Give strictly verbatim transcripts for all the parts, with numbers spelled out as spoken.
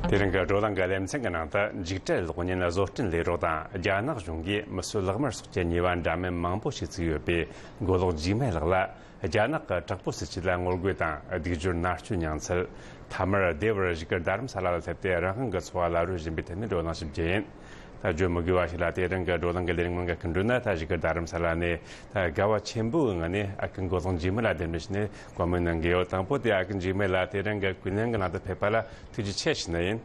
དེ་རིང་གི་བགྲོ་གླེང་གི་ལེ་ཚན་གྱི་ནང་དུ་འཇིགས་བྲལ་གློག་བརྙན་བཟོ་སྐྲུན་ལས་རོགས་དང་རྒྱ་ནག་གཞུང་གིས་མི་གསོད་ལག་དམར་སོགས་ཀྱི་ཉེས་པ་འདྲ་མིན་མང་པོ་ཞིག་བཙུགས་ཡོད་པའི་མགོ་ལོག་འཇིགས་མེད་ལགས་ལ། རྒྱ་ནག་གི་དྲག་པོ་སྲིད་ཇུས་ལ་ངོ་རྒོལ་དང་སྡིགས་སྦྱོར་མནར་གཅོད་མྱངས་ཚུལ། མཐའ་མར་བདེ་བར་བཞུགས་སྒར་རྡ་རམ་ས་ལ་ལ་སླེབས་ཏེ་རང་དབང་གི་འཚོ་བ་ལ་རོལ་བཞིན་པའི་ཐད་ནས་བགྲོ་གླེང་ཞིག་བགྱིས་ཡིན། ད་བརྗོད་མི་དགོས་པ་ཞིག་ལ། དེ་རིང་གི་བགྲོ་གླེང་གི་ལས་རིམ་གི་སྐུ་མགྲོན་ནི་ད་བཞུགས་སྒར་རྡ་རམ་ས་ལ་ནས་ད་དགའ་བ་ཆེན་པོའི་ངང་ནས་ཨ་ཁུ་མགོ་ལོག་འཇིགས་མེད་ལ་གདན་འདྲེན་ཞུས་ནས་བཀའ་མོལ་གནང་གི་ཡོད། དང་པོ་དེ་ཨ་ཁུ་འཇིགས་མེད་ལ་དེ་རིང་གི་ཀུན་གླེང་གི་ནང་དུ་ཕེབས་པ་ལ་ཐུགས་རྗེ་ཆེ་ཞུ་ནི་ཡིན།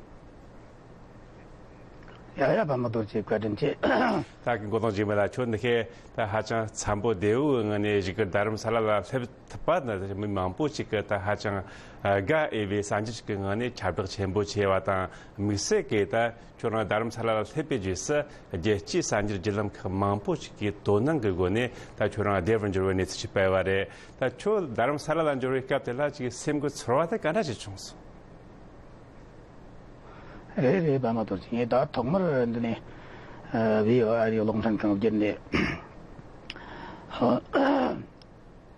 ཡ་ཡ། པདྨ་རྡོ་རྗེ་བཀའ་དྲིན་ཆེ། ད་ཨ་ཁུ་མགོ་ལོག་འཇིགས་མེད་ལ། ཁྱོད་འདི་ཁའི་ད་ཧ་ཅང་འཚམ་པོ་བདེ་བོའི་ངང་ནས་བཞུགས་སྒར་རྡ་རམ་ས་ལ་ལ་སླེབས་ཐུབ་པ་ནི་མི་མང་པོ་ཞིག་གིས་ད་ཧ་ཅང་དགའ་འོས་པའི་གསར་འགྱུར་ཞིག་གི་ངང་ནས་ཁྱབ་བསྒྲགས་ཆེན་པོ་བྱས་པ་དང་། དམིགས་བསལ་གྱིས་ད་ཁྱོད་རང་རྡ་རམ་ས་ལ་ལ་སླེབས་པའི་རྗེས་སུ་རྒྱལ་སྤྱིའི་གསར་འགྱུར་བརྒྱུད་ལམ་ཁག་མང་པོ་ཞིག་གིས་དོ་སྣང་གི་སྒོ་ནས་ད་ཁྱོད་རང་བདེ་བར་འགྱུར་བའི་གནས་ཚུལ་ཞིག་སྤེལ་བ་རེད། ད་ཁྱོད་རྡ་རམ་ས་ལ་ལ་འབྱོར་བའི་སྐབས་དེ་ལ་ཅིག་སེམས་ཀྱི་ཚོར་བ་དེ་ག་འདྲ་ཞིག་བྱུང་སོང་། རེད་རེད། པདྨ་རྡོ་རྗེ། ངས་ད་ཐོག་མར་འདི་ནས་ཨ་བི་ཨོ་ཨེ་རེ་ཌི་ཡོ་གློག་འཕྲིན་ཁང་བརྒྱུད་ནས་ཨ་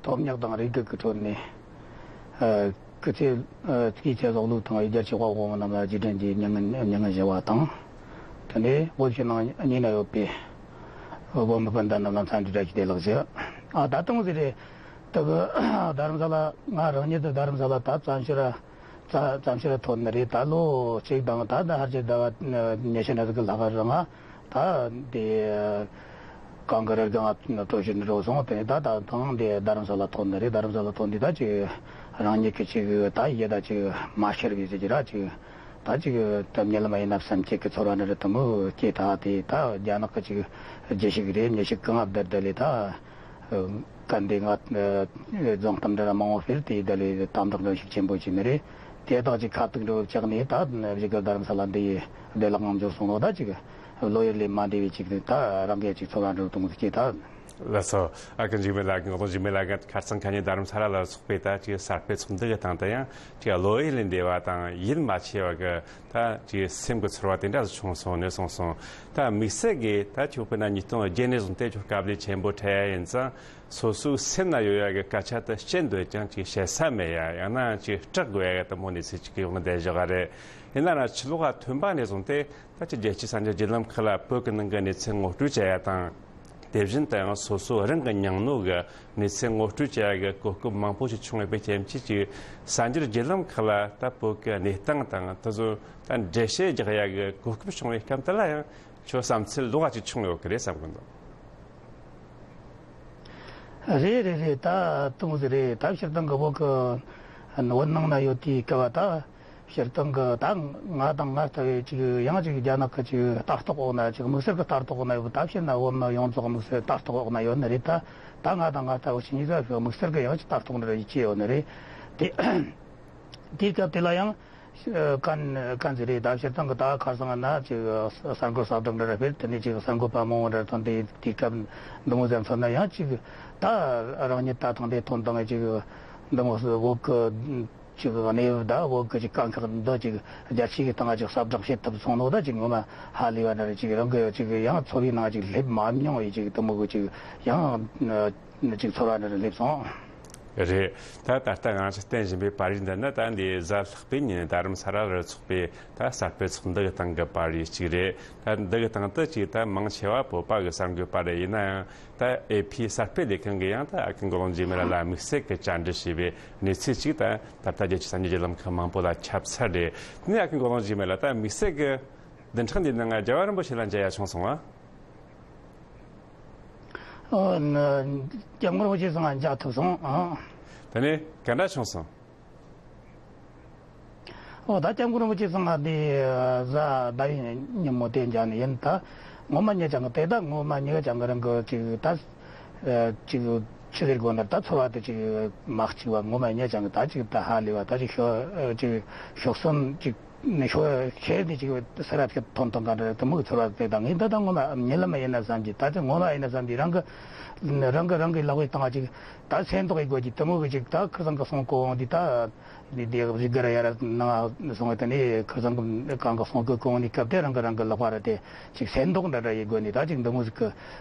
ཐོབ་ཉག་དང་རེ་སྒུག་གི་ཁྲོད་ནས་ཨ་སྐུ་ཚེ་ཨ་སྐུ་ཚེ་གཟུགས་ལུགས་དང་རྒྱལ་སྤྱིའི་དཔའ་བོ་རྣམས་ལ་རྗེས་དྲན་གྱི་མྱ་ངན་མྱ་ངན་ཞུ་བ་དང་། དེ་ནས་བོད་ཕྱི་ནང་གཉིས་ན་ཡོད་པའི་བོད་མི་སྤུན་ཟླ་རྣམས་ལ་འཚམས་འདྲི་བཀྲ་ཤིས་བདེ་ལེགས་ཞུ། ཨ་ད་དུང་ཟེར་རེད། དེ་གི་རྡ་རམ་ས་ལ། ང་རང་ཉིད་དུ་རྡ་རམ་ས་ལ་ད་བཙན་བྱོལ་ར་བཙན་བཙན་བྱོལ་ར་ཐོན་ནི་རེད། ད་ལོ་གཅིག་དང་ད་ད་ཕལ་ཆེར་ཟླ་བ་ཉི་ཤུ་ནང་ཟིག་གི་ལྷག་ར་ང་ད་དེ་གང་གི་རེ་གང་ང་བྲོས་བྱོལ་ནི་རོ་སོང་། དེ་ནས་ད་ད་ཐང་དེ་རྡ་རམ་ས་ལ་ཐོན་ནི་རེད། རྡ་རམ་ས་ལ་ཐོན་དུས་ད་ཅིག་རང་ཉིད་ཀྱི་ཅིག་ད་ཡིད་ད་ཅིག་མ་ཤར་བའི་ཟེར་གྱི་ར། ཅིག་ད་ཅིག་ད་རྨི་ལམ་ཡིན་ན་བསམ་ཅིག་གི་ཚོར་བ་ནི་རེད། དེ་མོ་སྐྱེས། ད་དེ་ད་རྒྱ་ནག་གི་ཅིག་རྗེས་ཤུལ་རེད། ཉི་ཤུ་གི་ང་བདར་བདར་ལས་ད། གན་དེ་ང་རྫོང་གཏམ་འདྲ་མང་བོ་ཕེར་དེ་ད་ལས་དམ་དྲག་འགྲོ་ཤུགས་ཆེན་པོ་བྱས་ནི་རེད། དེ་དག་ཅིག་ཁ་ཐུག་འགྲོ་བཅག་ནས་ད་བཞུགས་སྒར་རྡ་རམ་ས་ལ་འདི་ཡི་བདེ་བླག་ངང་འབྱོར་སོང་ནོ། ད་ཅིག་བློ་ཡུལ་ལས་མ་འདས་པའི་ཅིག་ད་རང་གི་ཅིག་ཚོར་བ་འགྲོ་གཏོང་གི་ད། ལགས་སོ། ཨ་ཁུ་འཇིགས་མེད་ལགས། ངག་དབང་འཇིགས་མེད་ལགས་ཁ་སང་ཁ་ཉིན་རྡ་རམ་ས་ལ་ལ་ཚོགས་པའི་ད་ཅིག་གསར་སྤེལ་ཚོགས་འདུ་གི་སྟེང་དུ་ཡང་ཅིག་བློ་ཡུལ་ལས་འདས་པ་དང་ཡིད་མ་ཆེས་པ་གི་ད་ཅིག་སེམས་ཀྱི་ཚོར་བ་དེ་འདྲ་བྱུང་སོང་ནས་གསུངས་སོང་། ད་དམིགས་བསལ་གྱིས་ད་ཁྱོད་དཔེར་ན་ཉིས་སྟོང་བརྒྱད་ནས་བཟུང་སྟེ་ཁྱོད་དཀའ་ལས་ཆེན་པོ་འཕྲད་ཡ་ཡིན་ཙང་། སོ་སོའི་སེམས་ན་ཡོད་ཡ་གི་སྐད་ཆ་དེ་བཤད་འདོད་ཀྱང་ཅིག་བཤད་ས་མེད་ཡ། ཡང་ན་ཅིག་སྐྲག་དགོས་ཡ་གི་དེ་མོ་གནས་ཚུལ་ཅིག་གི་ཡོང་བསྡད་བཞག་ག་རེད། ཡིན་ན་ར་ཕྱི་ལོགས་ལ་ཐོན་པ་ནས་བཟུང་སྟེ་ད་ཅིག་རྒྱལ་སྤྱིའི་གསར་འགྱུར་བརྒྱུད་ལམ་ཁག་ལ་བོད་ཀྱི་ནང་གི་གནས་ཚུལ་ངོ་སྤྲོད་བྱ་ཡ་དང་། དེ་བཞིན་དུ་ཡང་སོ་སོ་རང་གི་ཉམས་ནོར་གི་གནས་ཚུལ་ངོ་སྤྲོད་བྱ་ཡ་གི་གོ་སྐབས་མང་པོ་ཞིག་བྱུང་ཡོད་པའི་རྐྱེན་གྱིས། ཅིག་གསར་འགྱུར་བརྒྱུད་ལམ་ཁག་ལ་ད་བོད་ཀྱི་གནས་སྟངས་དང་དེ་ཚོ་ད་འགྲེལ་བཤད་རྒྱག་ཡ་གི་གོ་སྐབས་བྱུང་བའི་སྐབས་དེ་ལ་ཡང་ཁྱོད་བསམ་ཚུལ་ལོགས་ཀ་ཅིག་བྱུང་ཡོད་ཀྱི་རེད་བསམ་གི་འདུག། རེད་རེད་རེད། ད་དུང་ཟེར་རེད། ད་སྤྱིར་བཏང་གི་བོད་ཀྱི་བོད་ནང་ན་ཡོད་དུས་སྐབས་ད། སྤྱིར་བཏང་གི་ད་ང་དང་ང་ལྟ་བུའི་ཅིག་ཡང་ཅིག་རྒྱ་ནག་གི་ཅིག་ལྟ་རྟོག་འོག་ན། ཅིག་དམིགས་བསལ་གྱི་ལྟ་རྟོག་འོག་ན་ཡོད་པ། ད་ཕྱིར་ན་བོད་མི་ཡོངས་རྫོགས་དམིགས་བསལ་ལྟ་རྟོག་འོག་ན་ཡོད་ནི་རེད། ད་ད་ང་དང་ང་ལྟ་བུ་ཞིག་ཉིས་ཀ་དམིགས་བསལ་གྱི་ཡང་ཅིག་ལྟ་རྟོག་འདྲ་ཡིད་ཆེས་ཡོད་ནི་རེད། དེ་དེའི་སྐབས་དེ་ལ་ཡང་གན་གན་ཟེར་རེད། ད་སྤྱིར་བཏང་གི་ད་ཁ་སང་ན་ཅིག་གསར་འགོད་གསར་བསྒྲགས་འདྲ་ར་ཕེབས། དེ་ནས་ཅིག་གསར་འགོད་པ་མང་བོ་འདྲ་ཐོན་ཏེ། དེའི་སྐབས་འདི་མོ་ཟེར་མཚོན་ན་ཡང་ཅིག་ད་རང་ཉིད་ད་ཐང་དེ་ཐོན་དང་ཅིག་འདི་མོ་བོད་ཀྱི་ཅིག་གནས་བབ་ད་བོད་ཀྱི་ཅིག་དཀའ་ཁག་འདི་ཅིག་རྒྱ་ཆེ་གི་སྟེང་ཅིག་གསལ་བསྒྲགས་བྱེད་ཐུབ་སོང་ནོ། ད་ཅིག་ངོ་མ་ཧ་ལས་པ་འདྲ་རེད། ཅིག་རང་གི་ཅིག་ཡང་ཚོར་བའི་ནང་ཅིག་སླེབས་མ་མྱོང་བའི་ཅིག་དེ་མོ་གི་ཅིག་ཡང་ཅིག་ཚོར་བ་འདྲ་རེ་སླེབས་སོང་། རེད། ད་ད་ལྟ་ང་ཚོས་བསྟན་བཞིན་པའི་པར་རིས་འདི་ནི་ད་འདི་གཟའ་ལྷག་པའི་ཉིན་རྡ་རམ་ས་ལ་ལ་ཚོགས་པའི་ད་གསར་སྤེལ་ཚོགས་འདུ་གི་སྟེང་གི་པར་རིས་གཅིག་རེད། ད་འདི་གི་སྟེང་དུ་ཅིག་ད་མང་ཆེ་བ་བོད་པ་གི་གསར་འགོད་པ་རེད། ཡིན་ན་ཡང་ད་ཨེ་ཕི་གསར་སྤེལ་ལས་ཁང་གིས་ཡང་ད་ཨ་ཁུ་མགོ་ལོག་འཇིགས་མེད་ལགས་ལ་དམིགས་བསལ་གྱི་བཅར་འདྲི་བྱས་པའི་གནས་ཚུལ་ཅིག་ད་ད་ལྟ་རྒྱལ་སྤྱིའི་གསར་འགྱུར་བརྒྱུད་ལམ་ཁག་མང་པོ་ལ་ཁྱབ་ཚར་རེད། དེ་ནས་ཨ་ཁུ་མགོ་ལོག་འཇིགས་མེད་ལགས་ད་དམིགས་བསལ་གྱི་བདུན་ཕྲག་འདིའི་ནང་རྒྱལ་བ་རིན་པོ་ཆེ་ལ་མཇལ་ཡ་བྱུང་སོང་ང་། ཨོ། ན་སྐྱབས་མགོན་རིན་པོ་ཆེ་ཚང་ང་མཇལ་ཐུབ་སོང་ཨ། དེ་ནས་ག་འདྲ་བྱུང་སོང་། ཨོ། ད་སྐྱབས་མགོན་རིན་པོ་ཆེ་ཚང་ང་དེ་གཟའ་ཟླ་བའི་ཉིན་མོ་དེ་མཇལ་ནི་ཡིན། ད་ངོ་མ་ཉེ་ཅང་གི་དེ་ད་ངོ་མ་ཉེ་ཅང་གི་རང་གི་ཅིག་ད་ཅིག་ཆི་ཟེར་དགོས་ན། ད་ཚོར་བ་དེ་ཅིག་མ་གཅིག་པ་ངོ་མ་ཉེ་ཅང་གི་ད་ཅིག་ད་ཧ་ལས་པ། ད་ཅིག་ཤོ་ཅིག་ཤོག་སོན་ཅིག་ནས་ཤོ་ཁྱེར་ནས་ཅིག་ས་ར་ཐེ་ཐོན་ཐོན་ག་འདྲ་དེ་མོ་གི་ཚོར་བ་དེ་དང་། ངས་འདི་ད་ངོ་མ་རྨི་ལམ་ཡིན་ན་བསམ་གྱི། ད་ཅིག་ངོ་མ་ཡིན་ན་བསམ་གྱི། རང་གི་རང་གི་རང་གི་ལག་པའི་སྟེང་ཅིག་ད་སེམས་རྟོགས་ཡི་དགོས་ཀྱི་དེ་མོ་གི་ཅིག་ད་ཁིར་ཚང་གི་གསུང་གོ་འོང་དུས། ད་ནི་དེ་གཞིས་སྒར་ཡར་ནང་སོང་བའི་དེ་ནས་ཁིར་ཚང་གི་གང་གི་གསུང་གི་གོ་འོང་དུས་སྐབས་དེ་རང་གི་རང་གི་ལག་པ་ར་དེ་ཅིག་སེམས་རྟོགས་འདྲ་འདྲ་ཡི་དགོས་ནི། ད་ཅིག་འདི་མོ་ཟིག་གི་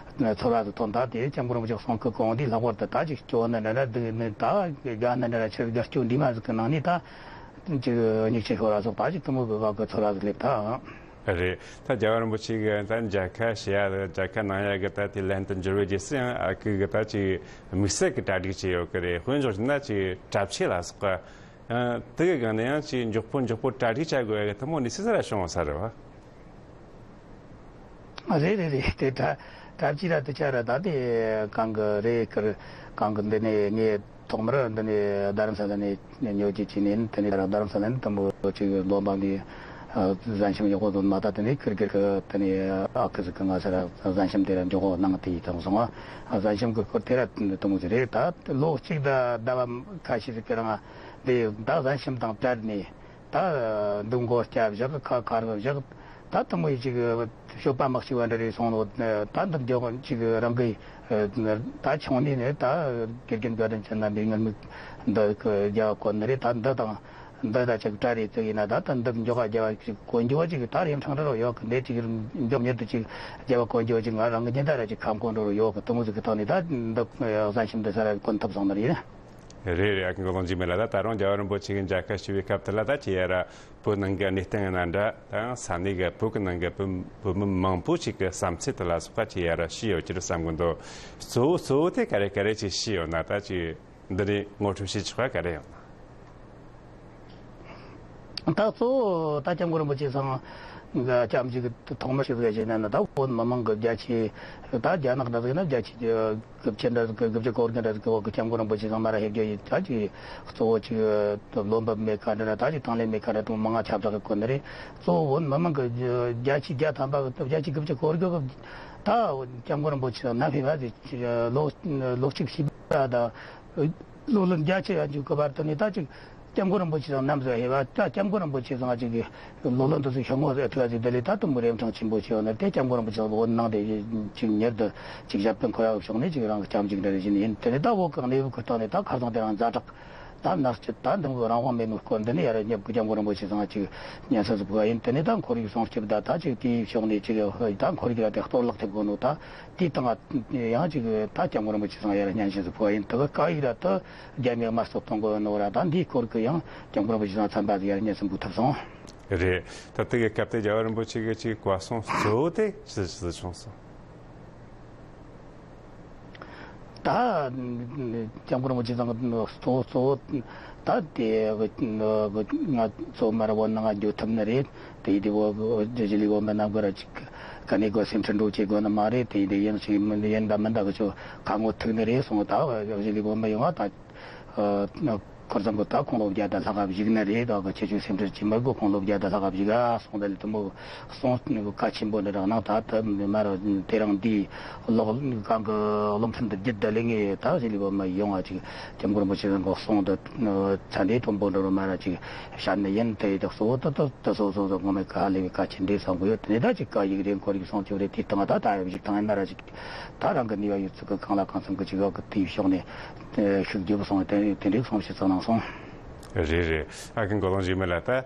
ཚོར་བ་ཟིག་ཐོན། ད་དེ་སྐྱབས་མགོན་རིན་པོ་ཆེ་གསུང་གི་གོ་འོང་དུས་ལྷག་པར་དུ་ད་ཅིག་སྐྱོ་ན་འདྲ་འདྲ་འདུག་ནི། ད་དགའ་ན་འདྲ་འདྲ་ཆེར་དགའ་སྐྱོ་འདྲེས་མ་ཟིག་གི་ནང་ནས་ད། ཅིག་མྱིག་ཆུ་ཤོར་བ་སོགས་ད་ཅིག་དེ་མོ་གི་བབ་གི་ཚོར་བ་ཟིག་སླེབས་ད། རེད། ད་རྒྱལ་བ་རིན་པོ་ཆེ་གི་ད་མཇལ་ཁ་བྱེད་ཡ་དང་མཇལ་ཁ་གནང་ཡ་གི་ད་དེ་ལན་དུ་འབྱོར་བའི་རྗེས་སུ་ཡང་ཨ་ཁུ་གི་ད་ཅིག་དམིགས་བསལ་གི་གྲ་སྒྲིག་བྱས་ཡོད་གི་རེད། དཔེ་འཇོག་བྱས་ན་ཅིག་གྲྭ་ཆས་ལ་སོགས་པ་དེ་གི་སྒང་ནས་ཡང་ཅིག་མགྱོགས་པོ་མགྱོགས་པོ་གྲ་སྒྲིག་བྱ་དགོས་ཡ་གི་དེ་མོ་གནས་ཚུལ་ཟིག་ར་བྱུང་ཡོད་ས་རེད་བ། རེད་རེད་རེད། དེ་གྲ་གྲྭ་ཆས་ར་དེ་ཆ་ར་ད་དེ་གང་གི་རེད་ཀིར། གང་གི་འདི་ནས་ངས་ཐོག་མར་འདི་ནས་རྡ་རམ་ས་ལ་ནས་ཉོ་རྒྱུ་བྱས་ནས་དེ་ནས་རྡ་རམ་ས་ལ་ནས་དུམ་བུ་ཅིག་ལོན་པ་ནས་གཟན་ཤམ་ཡག་པོ་བཟོ་མ་ད་དེ་ནས་ཁིར་ཁིར་གི་དེ་ནས་ཨ་ཁུ་ཟིག་གི་ང་ས་ར་གཟན་ཤམ་དེ་ར་མགྱོགས་པོ་གནང་དེ་ཡིས་བཏང་སོང་ང་། གཟན་ཤམ་གི་སྐོར་དེ་ར་དུམ་བུ་ཟིག་རེད། ད་ལོ་གཅིག་ད་ཟླ་བ་ཁ་ཤས་ཟིག་གི་རིང་དེ་ད་གཟན་ཤམ་དང་བྲལ་ནས། ད་འདུག་མགོ་སྐྱ་བཞག་ཁ་ཁ་རུ་བཞག་ད་དེ་མོ་ཡི་ཅིག་སྤྱོད་པ་མི་གཅིག་པ་འདྲ་རེད་སོང་ནོ། ད་འདི་མགྱོགས་ཅིག་རང་གི་ད་ཆུང་ནས་ནས་ད་དགེ་རྒན་དགའ་ལྡན་ཕྱིར་ན་འདི་ངར་མིག་འདི་གི་རྒྱལ་བ་བཀོད་ནི་རེད། ད་འདི་དང་འདི་ད་ཅིག་གྲ་རེད་ཚོད་ཡིན་ན་ད་ད་འདི་མགྱོགས་རྒྱལ་བ་ཅིག་གོན་རྒྱུ་ཅིག་ད་རིམ་ཕྲེང་འདྲ་རུ་ཡོད་གི། འདི་ཅིག་མགྱོགས་མྱུར་དུ་ཅིག་རྒྱལ་བ་གོན་རྒྱུ་ཅིག་ང་རང་གི་ཉིན་ད་ར་ཅིག་ཁམ་གོན་འགྲོ་རུ་ཡོད་གི། དེ་མོ་ཟིག་གི་ཐོག་ནས་ད་འདི་གཟན་ཤམ་འདི་ས་ར་གོན་ཐུབ་སོང་ནི་རེད། རེད་རེད། ཨ་ཁུ་མགོ་རློན་འཇིགས་མེད་ལགས། ད་ད་རུང་རྒྱལ་བ་རིན་པོ་ཆེ་གི་མཇལ་ཁ་ཞུ་བའི་སྐབས་དེ་ལ་ད་ཁྱེད་ཡ་ར་བོད་ནང་གི་གནས་སྟངས་ཡིན་ན་འདྲ་དང་ས་གནས་གི་བོད་གི་ནང་གི་བོད་བོད་མི་མང་པོ་ཞིག་གི་བསམ་ཚུལ་དེ་ལ་སོགས་པ་ཁྱེད་ཡ་ར་ཞུས་ཡོད་ཀྱི་རེད་བསམ་གི་འདུག་གཙོ་བོ་གཙོ་བོ་དེ་ག་རེ་ག་རེ་ཅིག་ཞུས་ཡོད་ན་ད་ཅིག་འདི་ནས་ངོ་སྤྲོད་བྱེད་ཆོག་པ་ག་རེ་ཡོད་ན། ད་གཙོ་བོ་ད་སྐྱབས་མགོན་རིན་པོ་ཆེ་ཚང་གི་སྐྱབས་འཇུག་ཐོག་མར་ཞུ་བའི་ཞུ་ན་ནི་ད་བོད་མི་མང་གི་རྒྱ་ཆེ་ད་རྒྱ་ནག་འདྲ་ཟིག་ན་རྒྱ་ཆེ་དགུ་བཅུ་འདྲ་ཟིག་དགུ་བཅུ་གོ་དགུ་འདྲ་ཟིག་གི་འོག་གི་སྐྱབས་མགོན་རིན་པོ་ཆེ་ཚང་མ་ར་ཧེབ་རྒྱུ་ཡིན། ད་ཅིག་གཙོ་བོ་ཅིག་བློ་འབབ་མེད་ཁ་འདྲ་ན་ད་ཅིག་དང་ལེན་མེད་ཁ་འདྲ་དུ་མང་ང་ཁྱབ་བསྒྲགས་གི་གོ་ནི་རེད། གཙོ་བོ་བོད་མི་མང་གི་རྒྱ་ཆེ་བརྒྱ་ཐམ་པ་གི་རྒྱ་ཆེ་དགུ་བཅུ་གོ་དགུ་གི་ད་སྐྱབས་མགོན་རིན་པོ་ཆེ་ཚང་ན་ཧེ་བ་དེ་ལོ་ལོ་གཅིག་ཤི་བ་ད། ལོ་ལོན་རྒྱ་ཆེ་ཡང་འཇུག་གི་བར་དུ་ནི་ད་ཅིག་སྐྱབས་མགོན་རིན་པོ་ཆེ་ཚང་ནམ་ཟེར་ཧེ་བ་ད་སྐྱབས་མགོན་རིན་པོ་ཆེ་ཚང་ཅིག་གི་ལོ་ལོན་དུ་ཚུལ་ཤོག་ངོ་ཟེར་ཐུག་ཅིག་དེ་ལས་ད་དུམ་བུ་རིན་ཐང་ཆེན་པོ་ཆེ་བ་ནི་དེ་སྐྱབས་མགོན་རིན་པོ་ཆེ་ཚང་བོད་ནང་དེ་ཅིག་ཉེར་དུ་ཅིག་ཞབས་པད་འཁོར་ཡག་ཕྱོགས་ནས་ཅིག་རང་གི་སྐྱབས་འཇུག་འདྲ་རེ་བཞིན་ཡིན། དེ་ནས་ད་བོད་གི་གནས་བབ་ཁུལ་སྟེང་ནས་ད་ཁ་སང་དེ་རང་ཛ་དྲག་ད་མནར་གཅོད་ད་འདི་བོ་རང་དབང་མེད་ནོ་སྐོར་འདི་ནས་ཡར་སྐྱབས་མགོན་རིན་པོ་ཆེ་ཚང་ཅིག་སྙན་སེང་ཟིག་ཕུལ་བ་ཡིན། དེ་ནས་ད་ཁོར་ཡུག་སྲུང་སྐྱོབ་ད་ད་ཅིག་དེའི་ཕྱོགས་ནས་ཅིག་ད་ཁོར་ཡུག་ལ་དེ་གཏོར་བརླག་ཐེབས་དགོས་ནོ་ད། དེའི་སྟེང་ང་ཡང་ཅིག་ད་སྐྱབས་མགོན་རིན་པོ་ཆེ་ཚང་ཡར་སྙན་ཞུ་ཟིག་ཕུལ་བ་ཡིན། དེ་ག་སྐད་ཡིག་ར་དུ་རྒྱ་མིའི་དམར་གསོད་གཏོང་དགོས་ནོ་ར་ད་འདིའི་སྐོར་གི་ཡང་སྐྱབས་མགོན་རིན་པོ་ཆེ་ཚང་ཚན་པ་ཟིག་ཡར་སྙན་སེང་ཕུལ་ཐུབ་སོང་། རེད། ད་དེ་གི་སྐབས་དེ་རྒྱལ་བ་རིན་པོ་ཆེ་གི་ཅིག་བཀའ་གསུང་གཙོ་བོ་དེ་ཅི་ཅི་བྱུང་སོང་། ད་སྐྱབས་མགོན་རིན་པོ་ཆེ་ཚང་གི་གཙོ་བོ་གཙོ་བོ་ད་དེ་ང་གཙོ་མར་བོད་ནང་ང་འགྱོ་ཐུབ་ནི་རེད། དེ་ཡིན་དུས་བོད་གཞིས་ལུས་བོད་མི་རྣམས་ཀྱི་ར་ཅིག་ག་ནས་གོ་སེམས་ཁྲལ་འགྲོ་བྱེད་དགོས་ནི་མ་རེད། དེ་ཡིན་དུས་ཡིན་ཞིག་མིན་ཡིན་ད་མིན་ད་གི་ཆོ་ཁ་ངོ་ཐུག་ནི་རེད་སོང་། ད་གཞིས་ལུས་བོད་མི་ཡོང་བ་ད་ཁོར་ཚང་གི་ད་ཁོང་ལོ་བརྒྱ་དང་ལྷག་ག་བཞུགས་ནི་རེད། ད་གི་ཁྱེད་ཆོ་སེམས་ཁྲལ་བྱེད་མི་དགོས། ཁོང་ལོ་བརྒྱ་དང་ལྷག་ག་བཞུགས་ཨ་སོང་། ད་ལས་དུ་མོ་སོང་ག་ཆེན་པོ་འདི་རག་ནང་ད་ད་མི་མ་ར་དེ་རང་འདི་ལོག་གང་གི་བློ་མཐུན་དུ་བརྒྱུད་ད་ལས་ངས་ད་གཞིས་ལུས་བོད་མི་ཡོང་བ་ཅིག་སྐྱབས་མགོན་རིན་པོ་ཆེ་ཚང་གི་གསུང་དུ་ཚ་འདྲེ་མཐོན་པོ་འགྲོ་རུ་མ་ར་ཅིག་བཤད་ནི་ཡིན། དེ་ཡི་དག་གཙོ་བོ་ད་ད་ད་སོ་སོ་སོ་ངོ་མའི་ག་ལས་བའི་ག་ཆེན་འདྲེ་བསམ་གི་ཡོད། དེ་ནས་ད་ཅིག་ག་ཡིག་རེ་འཁོར་ཡིག་སོང་ཅིག་རེ་དེའི་སྟེང་ད་ད་ཡོད་ཞིག་དང་ཡིན་ན་ར་ཅིག་ད་རང་གི་ནུས་པ་ཡོད་ཚུལ་གི་གང་ལ་གང་འཚམ་གི་ཅིག་ཡོད་གི་དེའི་ཕྱོགས་ནས་ཤུགས་རྒྱབ་སོང་། དེ་དེ་འདྲའི་གསུང་བཤད་ཚང་གནང་སོང་། རེད་རེད། ཨ་ཁུ་མགོ་རློན་འཇིགས་མེད་ལགས།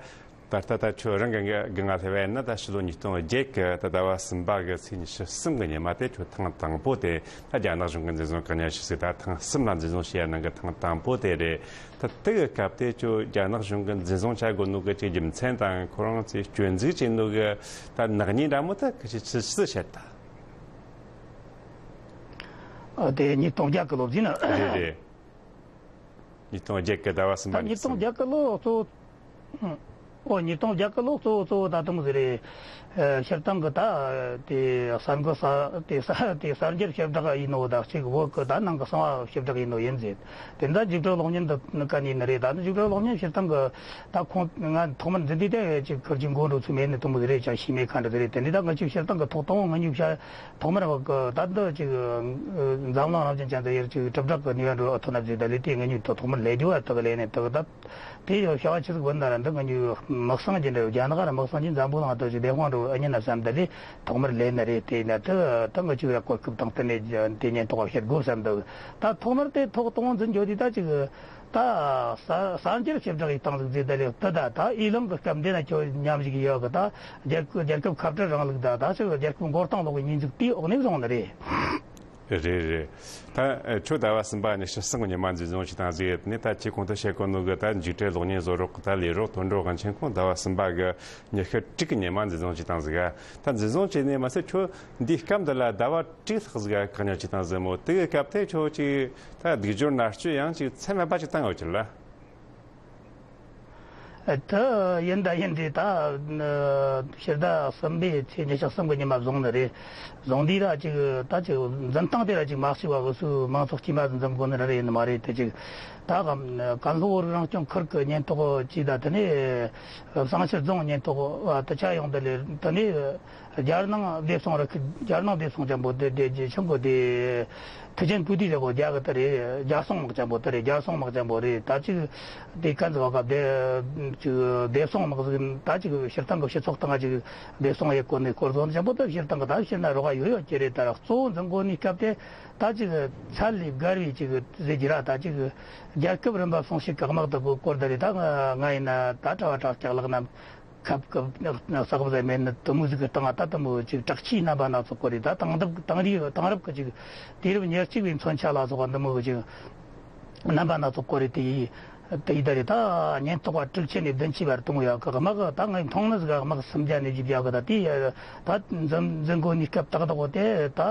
ད་ད་ལྟ་ད་ཁྱོད་རང་གི་གི་ང་སླེབས་པ་ཡིན་ན་ད་ཕྱི་ལོ་ཉིས་སྟོང་བརྒྱད་གི་ད་ཟླ་བ་གསུམ་པ་གི་ཚེས་ཉི་ཤུ་གསུམ་གི་ཉི་མ་དེ་ཁྱོད་ཐེངས་དང་པོ་དེ་ད་རྒྱ་ནག་གཞུང་གི་འཛིན་བཟུང་གི་གནས་ཞུས་ཟིག་ད་ཐེངས་གསུམ་ལ་འཛིན་བཟུང་བྱས་ཡ་ནང་གི་ཐེངས་དང་པོ་དེ་རེད། ད་དེ་གི་སྐབས་དེ་ཁྱོད་རྒྱ་ནག་གཞུང་གི་འཛིན་བཟུང་བྱ་དགོས་ནོ་གི་ཅིག་རྒྱུ་མཚན་དང་ཁོ་རང་ཚོས་སྐྱོན་འཛུགས་བྱས་ནོ་གི་ད་ནག་ཉེས་འདྲ་མོ་ད་གི་ཅིག་ཅི་ཅི་བཤད་ད། ཨ་དེ་ཉིས་སྟོང་བརྒྱད་གི་ལོ་རྒྱུས་ནི། རེད་རེད། ཉིས་སྟོང་བརྒྱད་གི་ཟླ་བ་གསུམ་པ་ད་ཉིས་སྟོང་བརྒྱད་གི་ལོ་གཙོ་བོ། ཨོ་ཉིས་སྟོང་བརྒྱད་གི་ལོ་གཙོ་བོ་གཙོ་བོ་ད་དུང་ཟེར་རེད། ཨ་སྤྱིར་བཏང་གི་ད་དེ་གསར་འགོད་ས་དེ་ས་དེ་གསར་འགྱུར་ཞིབ་བསྒྲགས་ཡིན་ནོ་ད་ཅིག་བོད་གི་ད་ནང་གི་གསང་བ་ཞིབ་བསྒྲགས་ཡིན་ནོ་ཡིན་ཟེར། དེ་འདྲ་འཇིགས་བྲལ་གློག་བརྙན་འདི་ནི་ག་ནས་ཡིན་ནི་རེད། ད་ནི་འཇིགས་བྲལ་གློག་བརྙན་སྤྱིར་བཏང་གི་ད་ཁོང་ང་ཐོག་མར་འཛིན་དུས་དེ་ཅིག་ཁུར་གྱི་མགོ་འགྲོ་ཚུལ་མེད་ནི་དུ་མོ་ཟིག་རེད། ཅང་ཤེས་མེད་ཁ་འདྲ་ཟིག་རེད། དེ་འདྲ་ད་ང་ཅིག་སྤྱིར་བཏང་གི་ཐོག་དང་པོ་ང་གཉིས་བཤད། ཐོག་མར་བ་གི་ད་འདི་ཅིག་འཛམ་གླིང་རང་བཞིན་ཅན་དུ་ཡར་ཅིག་གྲུབ་དྲག་གི་ནུས་པ་འགྲོ་ཐོན་ན་ཟིག་ད་ལས་དེ་ང་གཉིས་ཐོག་ཐོག་མར་ལས་རྒྱུ་བ་དག་ལས་ནས་དག་ད་དེ་ཡང་བྱ་བ་ཆི་ཟིག་བུད་ན་ར་འདི་ང་གཉིས་མི་གསང་རྒྱུ་འདྲ་རྒྱ་ནག་ར་མི་གསང་རྒྱུ་འཛམ་བུ་གླིང་དུ་ཅིག་བདེ་དཔང་འགྲོ་ཨ་ཉིན་ན་བསམ་ད་ལས་ཐོག་མར་ལས་ན་རེད། དེ་ན་དེ་ད་ང་ཅིག་ར་གོ་སྐབས་དང་དེ་ནས་དེ་ཉིན་ཐོག་བཤད་དགོས་བསམ་འདུག་ད་ཐོག་མར་དེ་ཐོག་གཏོང་འཛིན་རྒྱུ་དེ་ད་ཅིག་ད་ས་ས་འགྱུར་ཞིབ་བསྒྲགས་ཡིག་ཐང་ཟིག་ཟིག་ད་ལས་ད་ད་ད་ཨི་ལང་གི་སྐབས་འདི་ན་ཁྱོད་མཉམ་ཞིག་ཡོད་གི། ད་རྒྱལ་རྒྱལ་ཁབ་ཁ་བྲལ་རིང་ལུགས་ད་ད་ཅིག་རྒྱལ་ཁབ་མགོ་རྟིང་སློག་གི་ཉེས་འཛུགས་དེའི་འོག་ནས་བཟུང་ནི་རེད། རེད་རེད། ད་ཁྱོད་ཟླ་བ་གསུམ་པ་ཉི་ཤུ་གསུམ་གི་ཉི་མ་འཛིན་བཟུང་བྱས་བཏང་ཟིག་ནས། ད་ཁྱེད་གོང་དུ་བཤད་གོ་ནོ་གི་ད་མཇུག་འབྲས་གློག་བརྙན་བཟོ་རོགས་གི་ད་ལས་རོགས་དོན་གྲུབ་དབང་ཆེན་ཁོང་ཟླ་བ་གསུམ་པ་གི་ཉི་ཤུ་དྲུག་གི་ཉི་མ་འཛིན་བཟུང་བྱས་བཏང་ཟིག་ད་འཛིན་བཟུང་བྱས་ནས་མ་ཟད་ཁྱོད་འདིའི་སྐབས་འདི་ལ་ཟླ་བ་དྲུག་ལྷག་ཟིག་བཀག་ཉར་བྱས་བཏང་ཟིག་མོ། དེ་གི་སྐབས་དེ་ཁྱོད་ཅིག་ད་སྡིག་སྦྱོར་མནར་གཅོད་ཡང་ཅིག་ཚད་མེད་པ་ཅིག་བཏང་ཡོད་ཀྱི་ལ། ད་ཡིན་ད་ཡིན་དེ་ད་ཕྱི་ཟླ་གསུམ་པའི་ཚེས་ཉི་ཤུ་གསུམ་གི་ཉི་མ་བཟུང་ནི་རེད། བཟུང་དུས་ར་ཅིག་ད་ཅིག་འཛིན་སྟངས་དེ་ར་ཅིག་མ་གཅིག་པ་གི་སུ་མང་ཚོགས་དཀྱུས་མ་འཛིན་གོ་ནི་ར་རེད་ནི་མ་རེད། དེ་ཅིག་ད་ཀན་ལྷོ་བོད་རིགས་རང་སྐྱོང་ཁུལ་གི་ཉེན་རྟོག་ཅིག་ད་དེ་ནས་བསང་ཆུ་རྫོང་ཉེན་རྟོག་པ་དེ་ཆ་ཡོང་དེ་ལས་དེ་ནས། རྒྱལ་ནང་བདེ་སྲུང་རུ་ཁག་རྒྱལ་ནང་བདེ་སྲུང་ཅན་པོ་དེ་དེ་རྗེ་ཆུང་གོ་དེ་ཐུ་ཆེན་པུ་དི་རེ་གོ་རྒྱ་གི་དེ་རེད། རྒྱལ་སྲུང་དམག་ཅན་པོ་དེ་རེད། རྒྱལ་སྲུང་དམག་ཅན་པོ་རེད། ད་ཅིག་དེ་གན་ཟིག་ག་དེ་ཅིག་བདེ་སྲུང་དམག་ཟིག་ད་ཅིག་སྤྱིར་བཏང་གི་སྤྱི་ཚོགས་སྟེང་ཅིག་བདེ་སྲུང་ཡེ་གོ་ནི་སྐོར་ཟོན་ཅན་པོ་དེ་སྤྱིར་བཏང་གི་ད་སྤྱིར་ན་རོགས་ཡོད་ཡོད་ཀྱི་རེད། ད་གཙོ་བོ་འཛིན་གོ་ནི་སྐབས་དེ་ད་ཅིག་ཚད་ལས་བརྒལ་བའི་ཅིག་ཟེར་གྱི་ར། ད་ཅིག་རྒྱལ་ཁབ་རིམ་པ་སྲུང་ཞིག་གི་དམག་དེ་གོ་སྐོར་དེ་རེད། ད་ང་ང་ཡིན་ན་ད་གྲྭ་བ་གྲྭ་སྐྱག་ལག་ན། ཁབ་ཀྱི་ནགས་གསར་པ་ཟེར་མེད་ནི་དུ་མོ་ཟིག་གི་སྟེང་ང་ད་དུ་མོ་ཅིག་དྲག་ཆས་རྣམ་པ་སྣ་ཚོགས་སྐོར་རེད། ད་དེང་རབས་དེང་རབས་དེང་རབས་ཀྱི་ཅིག་དུས་རབས་ཉེར་གཅིག་པའི་མཚོན་ཆ་ལ་སོགས་པ་འདི་མོ་གི་ཅིག་རྣམ་པ་སྣ་ཚོགས་སྐོར་རེད། དེ་ཡིས་དེ་ཡིས་ད་རེད། ད་ཉེན་རྟོག་པ་དྲུག་ཅུ་ནས་བདུན་ཅུ་བར་དུ་མོ་ཡོད་གི། དམག་ད་ངས་མཐོང་ནི་ཟིག་དམག་སུམ་བརྒྱ་ནས་བཞི་བརྒྱ་གི། ད་དེ་ད་འཛིན་འཛིན་གོ་ནི་སྐབས་ཏག་ཏག་གོ་དེ་ད་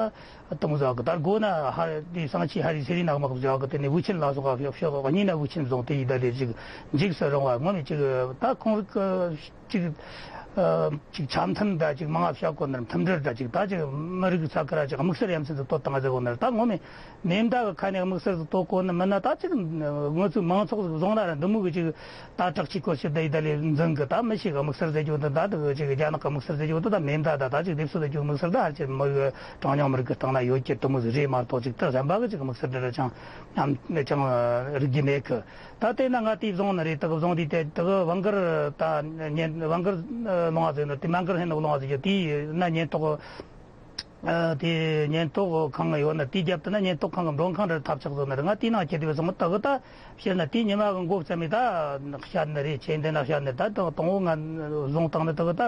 དུ་མོ་ཟིག་གི། ད་སྒོ་ན་ཧ་དེ་སང་ཆི་ཧ་རི་སེ་རི་ན་དམག་ཟིག་གི། དེ་ནས་ཝུ་ཆིན་ལ་སོགས་པ་ཕྱོགས་གཉིས་ན་ཝུ་ཆིན་བཟུང་། དེ་ཡིས་ད་རེད་ཅིག་འཇིགས་སུ་རུང་བ་ངོ་མས་ཅིག་ད་ཁོང་རིགས་ཀྱི་ཅིག་ཨ་ཅིག་འཆམ་མཐུན་འདྲ་ཅིག་མང་ང་བྱ་དགོས་ནར། མཐུན་སྒྲིལ་འདྲ་ཅིག་ད་ཅིག་མི་རིགས་ས་ཁུལ་ར་ཅིག་དམིགས་བསལ་ཡ་མཚན་ཟིག་གཏོད་བཏང་ཟེར་དགོས་ནར། ད་ངོ་མས་མེ་མདའ་གི་ཁ་ནས་དམིགས་བསལ་ཟིག་གཏོད་གོ་ནི་མིན་ན། ད་ཅིག་ང་ཚོའི་མང་ཚོགས་ཟིག་བཟུང་ན་ར་འདི་མོ་གི་ཅིག་ད་དྲག་ཆས་སྐོར་ཞིག་ད་ཡི་ད་ལས་འཛིན་གི། ད་མི་ཞིག་གི་དམིགས་བསལ་ཟེར་རྒྱུ་འདི་ད་འདི་གི་ཅིག་རྒྱ་ནག་གི་དམིགས་བསལ་ཟེར་རྒྱུ་འདི་ད་མེ་མདའ་ད་ད་ཅིག་སྡེབ་གསོད་ཟེར་རྒྱུ་དམིགས་བསལ་ད་ཧ་ཅིག་མི་གྲངས་ཉུང་མི་རིགས་གི་སྟེང་ན་ཡོད་ཀྱི་དུ་མོ་ཟིག་རེད་མ་གཏོགས། ཅིག་ད་གཞན་པ་གི་ཅིག་དམིགས་བསལ་འདི་ར་ཅང་ཨམ་ཅང་རིག་རྒྱུ་མེད་གི། ད་དེ་ན་ང་དེ་བཟུང་ནི་རེད། དེ་གི་བཟུང་དུས་དེ་དེ་གི་བང་གིར་ད་ཉེ་བང་གིར་ལུང་བ་ཟེར་ནི་དེ་བང་གིར་ཧེ་ནོག་ལུང་བ་ཟེར་གྱི། དེ་ན་ཉེན་རྟོག་ཨ་དེ་ཉེན་རྟོག་ཁང་ཡོད་ན་དེའི་རྒྱབ་ཏུ་ན་ཉེན་རྟོག་ཁང་གི་མགྲོན་ཁང་རེ་ཐབས་ཆག་ཟེར་ནི་རེད། ང་དེའི་ནང་ཁྱེར་དུ་བཟུང་། དེ་གི་ད་ཕྱིར་ན་དེའི་ཉི་མ་གི་འགོ་བརྩམས་ནས་ད་བཤད་ནི་རེད། ཁྱེད་འདི་ན་བཤད་ནི་ད་དང་དང་བོ་ང་བཟུང་བཏང་ནི་དེ་གི་ད་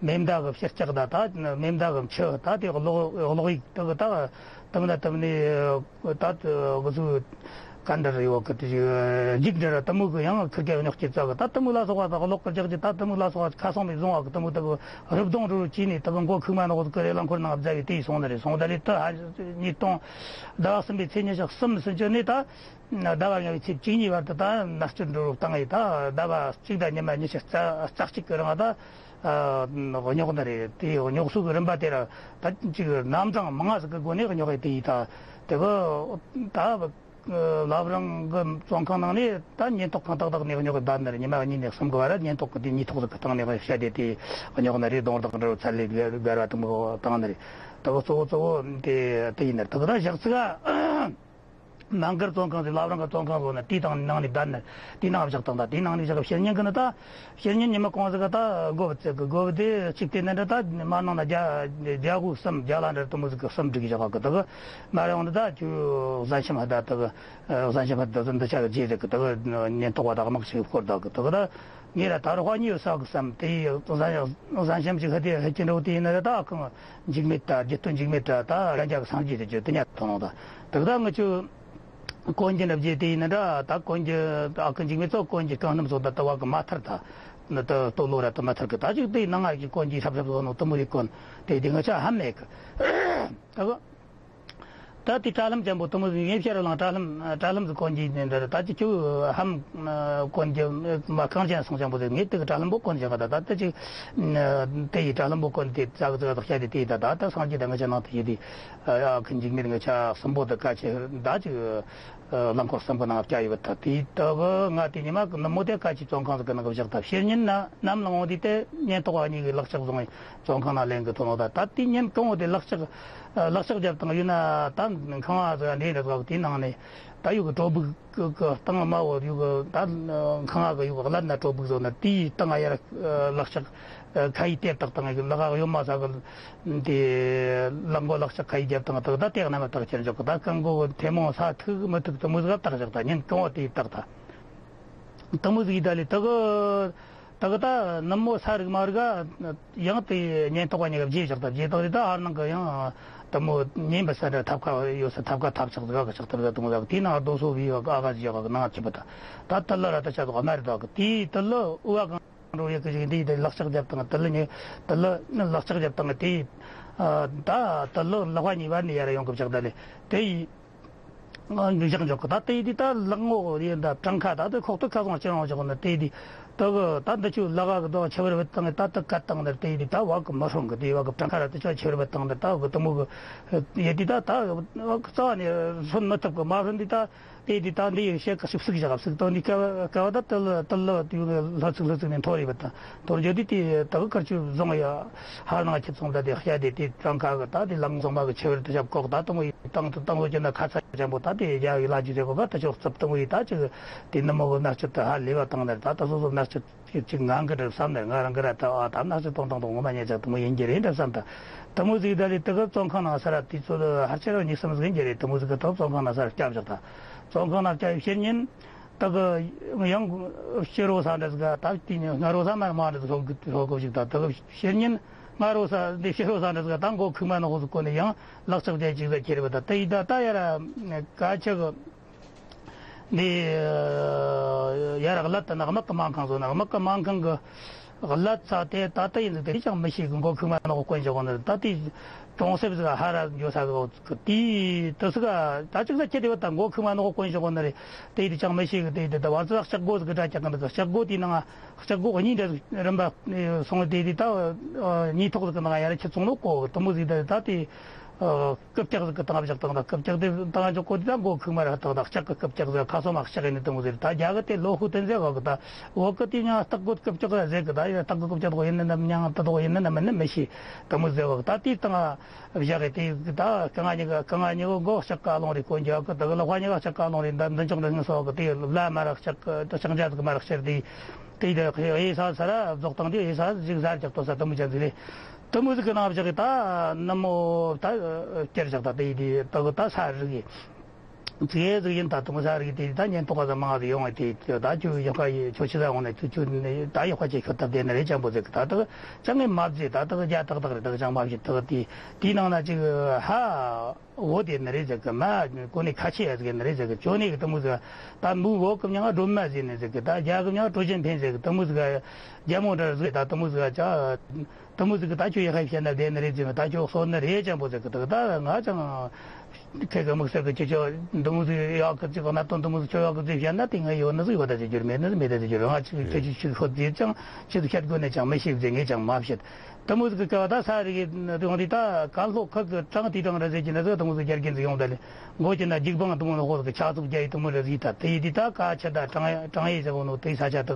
མེ་མདའ་གི་ཕྱི་ལྕགས་ད་ད་མེ་མདའ་གི་མཆུ་ད་དེ་གློག་གློག་ཡིག་དེ་གི་ད་དེ་མི་ན་དེ་མི་ནི། ད་གི་སུ་ག་འདྲ་རེ་ཡོད་གི། དེ་ཅིག་འཇིག་འདྲ་ར་དེ་མོ་གི་ཡང་ཁིར་ཀ་རྙོག་སྐྱེ་ཙ་གི། ད་དེ་མོ་ལ་སོགས་པ་ད་གློག་གི་ལྕགས་ཀྱི་ད་དེ་མོ་ལ་སོགས་པ་ཁ་སང་མི་བཟུང་བ་གི། དེ་མོ་ད་གི་རུབ་རྡུང་རུ་རུ་བྱས་ནས་ད་གི་མགོ་ཁུག་མ་ནོག་གི་རེ་རླངས་འཁོར་ནང་བརྫ་བའི་དེ་ཡི་སོང་ནི་རེད། སོང་ད་རེད། ད་ཉིས་སྟོང་ཟླ་བ་གསུམ་པའི་ཚེས་ཉི་ཤུ་གསུམ་ཟིན་གྱི་ནས་ད་ཟླ་བ་ལྔ་པའི་ཚེས་བཅུ་གཉིས་བར་དུ་ད་མནར་གཅོད་འགྲོ་རུ་བཏང་ཡི། ད་ཟླ་བ་གཅིག་དང་ཉི་མ་ཉི་ཤུ་རྩ་རྩ་གཅིག་གི་རིང་ད་རྙོག་ནི་རེད། དེ་རྙོག་གསོག་གི་རིམ་པ་དེ་ར་ད་ཅིག་རྣམ་གྲངས་མང་ང་ཟིག་གི་སྒོ་ནས་རྙོག་ཡི་དེ་ཡི་ད་དེ་གི་ད། བླ་བྲང་གི་བཙོན་ཁང་ནང་ནས་ད་ཉེན་རྟོག་ཁང་ཏག་ཏག་ནས་རྙོག་གི་བསྡད་ནི་རེད། ཉི་མ་གཉིས་ནས་གསུམ་གི་བར་ཉེན་རྟོག་གི་དེ་ཉེན་རྟོག་ཟིག་གི་སྟེང་ནས་བཤད་དེ་དེ་རྙོག་ནི་རེད། རྡུང་རྡེག་འདྲ་བོ་ཚད་ལས་བརྒལ་བ་དེ་མོ་བཏང་ནི་རེད། དེ་གི་གཙོ་བོ་གཙོ་བོ་དེ་དེ་ཡིན་ནི་རེད། དེ་གི་ད་བཞག་ཚིག་ག་མན་གར་བཙོན་ཁང་ཟེར། བླ་བྲང་གི་བཙོན་ཁང་ཟེར་ན་དེའི་སྟེང་ནང་ནས་བསྡད་ནི་རེད། དེའི་ནང་བཞག་སྟངས་ད་དེའི་ནང་ནས་བཞག་ཕྱི་ཉིན་གི་ནི་ད། ཕྱི་ཉིན་ཉི་མ་གང་ཟིག་ག་ད་དགོ་བ་ཚིག་གི་དགོ་བ་དེ་གཅིག་དེ་ནི་འདྲ་ད་མ་ནང་ན་རྒྱ་རྒྱ་ཧུ་གསུམ་རྒྱ་ལ་འདྲ་དུ་མོ་ཟིག་གི་གསུམ་སྒྲིག་བཞག་གི། དེ་གི་མ་རེད་འོང་ད་ཁྱོད་གཟན་ཤམ་ཧ་ད་དེ་གི་གཟན་ཤམ་ཧ་ད་འདི་ཆ་གི་རྗེས་རིག་གི། དེ་གི་ཉེན་རྟོག་པ་དག་དམག་ཞིག་སྐོར་ད་གི། དེ་གི་ད་ངས་ར་ད་རུ་ཧ་གཉིས་ཡོད་ས་གི་བསམ། དེ་ཡི་གཟན་གཟན་ཤམ་ཞིག་ཧ་དེ་ཧ་ཅི་འདྲ་བོ་དེ་ཡིན་ན་ར་ད་ཨ་ཁང་འཇིགས་མེད་ད་རྒྱུ་སྟོན་འཇིགས་མེད་ད་ད་ར་རྒྱ་གི་སངས་རྒྱས་དེ་ཅོ་དེ་ཉ་ཐོང་ད། དེ་གི་ད་ངི་ཆོ། དཀོན་གྱི་ནུབ་རྒྱུད་དེ་ཡིན་ན་འདྲ། ད་དཀོན་གྱི་ཨ་ཁུ་འཇིགས་མེད་ཚོ་དཀོན་གྱི་རྐང་སྣམ་བཟོ་ད་ལྟ་བ་གི་མ་ཐར་ད། ནི་ད་ལྟོ་ལོ་ར་ད་མ་ཐར་གི། ད་ཅིག་དེ་ནང་ང་གི་དཀོན་གྱི་ཧྲབ་ཧྲབ་བཟོ་ནོ་དུ་མོ་རི་དཀོན་དེ་དེ་ང་ཆ་ཧ་མེད་གི། ད་གི་ད་དེ་དྲ་ལྷམ་ཅན་པོ་དུ་མོ་ངའི་ཕྱིར་ལང་དྲ་ལྷམ་དྲ་ལྷམ་ཟིག་དཀོན་གྱི་ནི་འདྲ། ད་ཅིག་ཁྱོད་ཧམ་དཀོན་གྱི་མ་གང་ཅན་སོང་ཅན་པོ་ཟིག་ངས་དེ་གི་དྲ་ལྷམ་པོ་དཀོན་ཅན་ག་ད། ད་ད་ཅིག་དེ་ཡི་དྲ་ལྷམ་པོ་དཀོན་དེ་ཙག་ཙག་ཙག་བྱ་དེ་དེ་ད་ད་ད་སངས་རྒྱས་ད་ང་ཆ་ནང་དུ་ཡི་དེ། ཨ་ཁུ་འཇིགས་མེད་ངི་ཆ་གསུམ་པོ་དེ་ཀ་ཆེ་ད་ཅིག་རླངས་འཁོར་གསུམ་པོ་ནང་བསྐྱལ་ཡོད་ད། དེའི་ད་གི་ང་དེ་ཉི་མ་གི་ནུབ་མོ་དེ་ཀ་ཆེ་བཙོན་ཁང་ཟིག་གི་ནང་གི་བཞག་ད། ཕྱི་ཉིན་ན་ནམ་ལངས་འོང་དུས་དེ་ཉེན་རྟོག་པ་གཉིས་ཀྱིས་ལག་ལྕགས་བཟུང་བའི་བཙོན་ཁང་ནང་ལེན་གི་ཐོན་ནོ་ད། ད་དེ་ཉིན་གང་བོ་དེ་ལག་ལྕགས་ལག་ལྕགས་རྒྱབ་དང་ཡོད་ན་ད་ཁང་བ་ཟིག་འདྲེ་འདྲ་ཟིག་དེའི་ནང་ནས་ད་ཡོད་གི་དྲོ་སྦུག་གི་གི་སྟེང་དམའ་བོ་ཡོད་གི། ད་ཁང་བ་གི་ཡོད་གི་གླད་ན་དྲོ་སྦུག་བཟོ་ན་དེའི་སྟེང་ཡར་ལག་ལྕགས་ཁ་ཡི་དེར་བཏགས་དང་ལག་གཡོན་མ་ས་གི་དེ་ལག་མགོ་ལག་ལྕགས་ཁ་ཡི་རྒྱབ་དང་དག་ད་དེ་རྣམ་པ་དག་ཁྱེར་འཇོག་གི། ད་རྐང་མགོ་གི་ཐལ་མོ་ས་ཐུག་མི་ཐུག་དུ་མོ་ཟིག་བཏགས་བཞག་ད་ཉིན་གང་བོ་དེ་བཏགས་ད་དུ་མོ་ཟིག་ད་ལས་དག་གི། ད་གི་ད་ནུབ་མོ་ས་རིག་མ་རིག་ག་ཡང་དེ་ཉེན་རྟོག་པ་གཉིས་ཀ་བརྗེ་བཞག་ད། བརྗེ་བཏང་རེད། ད་ཧར་ནང་གི་ཡང་དེ་མོ་ཉེན་པ་ས་འདྲ་ཐབ་ཁ་ཡོད་ས་ཐབ་ཁ་ཐབ་ཆག་ཟིག་ག་ཆག་ཐབ་ད་དུང་ཟག་དེ་ནང་རྡོ་སོ་བི་ཡོད་ག་ཨ་ག་ཟིག་ཡོད་ག་ནང་ཆི་པ་ད། ད་དེ་ལ་ར་ད་ཆ་ཟིག་ག་མ་རེད། ད་གི་དེ་དེ་ལ་ཨུ་བ་གང་འགྲོ་ཡོད་གི་ཞིག་འདི་དེ་ལག་ཆག་རྒྱབ་དང་དེ་ལ་ཉེ་དེ་ལ་ལག་ཆག་རྒྱབ་དང་དེ་ད་དེ་ལ་ལག་པ་གཉིས་བར་ནས་ཡར་ཡོང་གི་ཆག་ད་ལེ་དེ་ཡི། འཇག་འཇོག་གི་ད་དེ་དེ་ད་ལག་ངོ་ཡིན་ད་བྲང་ཁ་ད་དེ་ཁོག་ཏུ་ཁ་སང་ཅི་རང་བཞག་ནི་དེ་དེ་ད་གི་ད་འདི་ཆུ་ལ་ག་གི་ད་ཆེ་བར་བུད་བཏང་ད་དེ་ཀ་བཏང་ནི་དེ་དེ་ད་བ་གི་མི་སྲུང་གི་དེ་བ་གི་བྲང་ཁ་ར་དེ་ཆ་ཆེ་བར་བུད་བཏང་ནི་ད་གི་དེ་མོ་གི་ཡེ་དེ་ད་ད་བ་གི་རྩ་བ་ནས་སྲུང་མི་ཐུབ་གི་མ་སྲུང་དེ་ད་དེ་དེ་ད་འདི་ཡི་ཤེད་ཀ་ཤིག་ཤིག་བཞག་ཤིག་ད་འདི་ཀ་བ་ཀ་བ་ད་དེ་ལ་དེ་ལ་དེ་ལྷ་ཚིག་ལྷ་ཚིག་ནས་མཐོ་རེ་བ་ད། དོར་འཇོག་དེ་དེ་ད་གི་ཁར་ཆུ་བཟུང་ཡ་ཧར་ནང་ཁྱེད་ཚོང་ད་དེ་ཤ་དེ་དེ་བྲང་ཁ་གི་ད་དེ་ལམ་ཚང་མ་གི་ཆེ་བར་དུ་ཞབས་ཀོག་ད་དང་བའི་དང་དུ་དང་བའི་ཀྱི་ན་ཁ་ཚ་ཅན་པོ་ད་དེ་རྒྱ་བའི་ལ་ཇུ་རེ་གོ་ག་ད་ཅོག་རྩབ་དང་བའི་ད་ཅིག་དེ་ནི་མོ་གི་ནག་ཆུ་ད་ཧ་ལས་པ་དང་ནར་ད་ད་སོ་སོ་ནག་ཆུ་ཅིག་ཅིག་ངང་གི་འགྲུབ་བསམ་ནས་ང་རང་གི་ར་ད་ཨ་ད་ནག་ཆུ་གཏོང་དང་དང་ངོ་མ་ཉེ་ཆག་དུ་མོ་ཡིན་གྱི་རེད་འགྲུབ་བསམ་ད། དུ་མོ་ཟིག་ད་ལི་དུ་གི་བཙོན་ཁང་ནང་ས་ར་དེ་ཚོ་ཧར་ཆེ་ར་ཉིག་སམ་ཟིག་ཡིན་གྱི་རེད། དུ་མོ་ཟིག་གི་ད་བཙོན་ཁང་ནང་ས་ར་སྐྱབས་བཞག་ད། བཙོན་ཁང་ནང་སྐྱབས་ཕྱིར་ཉིན། ད་གི་ཡང་ཕྱི་རོ་ས་འདྲ་ཟིག་ད་དེ་ནས་སྔ་རོ་ས་མར་མ་འདྲ་ཟིག་ཧོ་གི་ཧོ་གོ་ཞིག་ད། ད་གི་ཕྱིར་ཉིན་སྔ་རོ་ས་འདི་ཕྱི་རོ་ས་འདྲ་ཟིག་ད་མགོ་ཁུག་མ་ནག་ཧོ་ཟིག་གོ་ནས་ཡང་ལག་ཆག་རྒྱ་ཅིག་ཟ་ཁྱེར་བ་ད། ད་ཡི་ད་ད་ཡ་ར་ག་ཆ་གི་འདི་ཡ་ར་གླད་ད་ན་དམག་གི་སྨན་ཁང་བཟོ་ན་དམག་གི་སྨན་ཁང་གི་གླད་ཚ་དེ་ད་ལྟ་ཡིན་ཟིག་དེ་ཅང་མི་ཤེས་གི་མགོ་ཁུག་མ་ནག་ཧོ་གོན་བཞག་གོ་ནི་ད་དེ་གྲོང་གསེབ་ཟིག་ཧ་ར་འགྱོ་ས་གི་དེ་དུ་སི་ག་ད་ཅིག་ཟ་ཁྱེར་དེ་བ་ད་མགོ་ཁུག་མ་ནག་ཧོ་གོན་བཞག་གོ་ནི་རེད། དེ་དེ་ཅང་མི་ཤེས་གི་དེ་དེ་ད་བར་ཚ་ལྕགས་སྒོ་ཟིག་གི་སྒྲ་ཅག་གི་འདུག་ལྕགས་སྒོ་དེའི་ནང་ལྕགས་སྒོ་གཉིས་འདྲ་ཟིག་རིམ་པ་སོང་དེ་དེ་ད་ཉིས་ཐོག་ཟིག་གི་ནང་ཡ་ར་ཁྱི་ཚོང་ལོ་གོ་དུ་མོ་ཟིག་ད་ད་དེ་རྐུབ་བཀྱག་ཟིག་གི་བཏང་བཞག་བཏང་ད། རྐུབ་བཀྱག་དེ་བཏང་བཞག་གོ་དེ་ད་མགོ་ཁུག་མ་ར་བཏང་ད་ལྕགས་གི་རྐུབ་བཀྱག་ཟིག་ཁ་སོ་མ་ལྕགས་ཡིན་ནི་དུ་མོ་ཟིག་ད་རྒྱ་གི་དེ་ལོ་ཧུ་ཏན་ཟེ་གོ་གི་ད་འོ་གི་དེ་ཉ་སྟག་གོ་རྐུབ་བཀྱག་ཟིག་ཟེ་གི་ད་ཡ་སྟག་གོ་རྐུབ་བཀྱག་དོ་ཡིན་ནི་ནམ་ཉང་ད་དོ་ཡིན་ནི་ནམ་མིན་ནི་མི་ཤེས་དུ་མོ་ཟེ་གོ་གི་ད་དེ་བཏང་བཞག་གི་དེ་ད་རྐང་ང་གཉིས་ཀ་རྐང་ང་གཉིས་ཀ་མགོ་ལྕགས་ག་ལོང་རེ་གོན་རྒྱ་གི་ད་གི་ལག་པ་གཉིས་ཀ་ལྕགས་ག་ལོང་རེ་ད་འདི་ཅོག་འདི་ངི་སོ་གི་དེ་ལ་མ་རག་ལྕགས་གི་ལྕགས་འཇའ་ཟིག་མ་རག་ཤར་དེ། དེ་ཡི་དེ་ཡེ་ས་ས་ར་རྫོགས་དང་དེ་ཡེ་ས་ཟིག་ཟ་རྒྱག་ཏོ་ས་དུ་མོ་ཅན་ཟིག་རེད། དུ་མོ་ཟིག་གི་ནང་བཞག་གི་ད་ནུབ་མོ་ད་སྐྱེར་བཞག་ད་དེ་ཡི་དེ་ད་གི་ད་ས་རིག་གི་ཙི་ཡེ་ཟིག་ཡིན་ད་དུ་མོ་ས་རིག་དེ་ད་ཉན་ཐོག་ག་ཟ་མང་ཟིག་ཡོང་བ་དེ་ད་ཁྱོད་ཡག་ག་ཡི་ཁྱོད་ཆི་ཟ་འོང་ནས་ཁྱོད་ཁྱོད་ནས་ད་ཡག་ག་ཁྱོད་ཁྱོད་སྟབས་བདེ་ནི་རེད་ཅང་པོ་ཟིག་གི་ད་ད་གི་ཅང་ངས་མ་བཟས་ད་ད་གི་རྒྱ་ཏག་ཏག་རེད། ད་གི་ཅང་མ་བྱེད་ད་གི་དེ་དེའི་ནང་ན་ཅིག་ཧ། འོ་དེ་ནི་རེད་ཟེར་གི་མ། གོ་ནས་ཁ་ཆེ་ཡ་ཟེར་གི་ནི་རེད་ཟེར་གི་ཅོ་ནས་གི་དུ་མོ་ཟིག་ད་འབུ་འོ་གི་མྱང་སྒྲོལ་མ་ཟེར་ནི་ཟེར་གི་ད་རྒྱ་གི་མྱང་སྤྲོ་ཆེན་འཕེན་ཟེར་གི་དུ་མོ་ཟིག་རྒྱ་མོ་འདྲ་ཟིག་ད་དུ་མོ་ཟིག་ཅ་དུ་མོ་ཟིག་གི་ད་ཁྱོད་ཡ་ཧ་བཤད་ན་བདེ་ནི་རེད་ཟེར་གི་ད་ཁྱོད་གསོ་ནི་རེད་ཅང་པོ་ཟེར་གི་ད་གི་ད་ང་ཅང་ཁེ་གི་དམིགས་བསལ་གི་ཁྱོད་ཁྱོད་དུ་མོ་ཟིག་ཡག་གི་ཅིག་གི་ན་དོན་དུ་མོ་ཟིག་ཁྱོད་ཡག་གི་ཟིག་བཤད་ན་དེ་ང་ཡོད་ནི་ཟིག་ཡོད་ད་ཟེར་རྒྱུ་རེད། མེད་ནི་ཟིག་མེད་ད་ཟེར་རྒྱུ་རེད། ང་ཅིག་ཁྱོད་ཅིག་ཁྱོད་ཟིག་ཅང་ཅིག་བཤད་དགོས་ནས་ཅང་མི་ཤེས་ཟེར་ངས་ཅང་མ་བཤད། དུ་མོ་ཟིག་གི་ཀ་བ་ད་ས་རི་གི་དུང་དེ་ད་ཀ་ལྷོ་ཁུལ་གི་ཀྲང་དེ་ཀྲང་ར་ཟེར་གྱི་ན་ཟིག་དུ་མོ་ཟིག་རྒྱ་རྒན་ཟིག་ཡོང་ད་ལེ། མགོ་ཅི་ན་འཇིགས་འབངས་དུ་མོ་ནི་ཧོ་ཟིག་ཆ་ཚུགས་རྒྱ་ཡི་དུ་མོ་ར་ཟིག་ད་དེ་ཡི་དེ་ད་ཀ་ཆ་ད་ཀྲང་ཀྲང་ཡི་ཟེར་གོ་ནོ་དེ་ས་ཆ་དུ་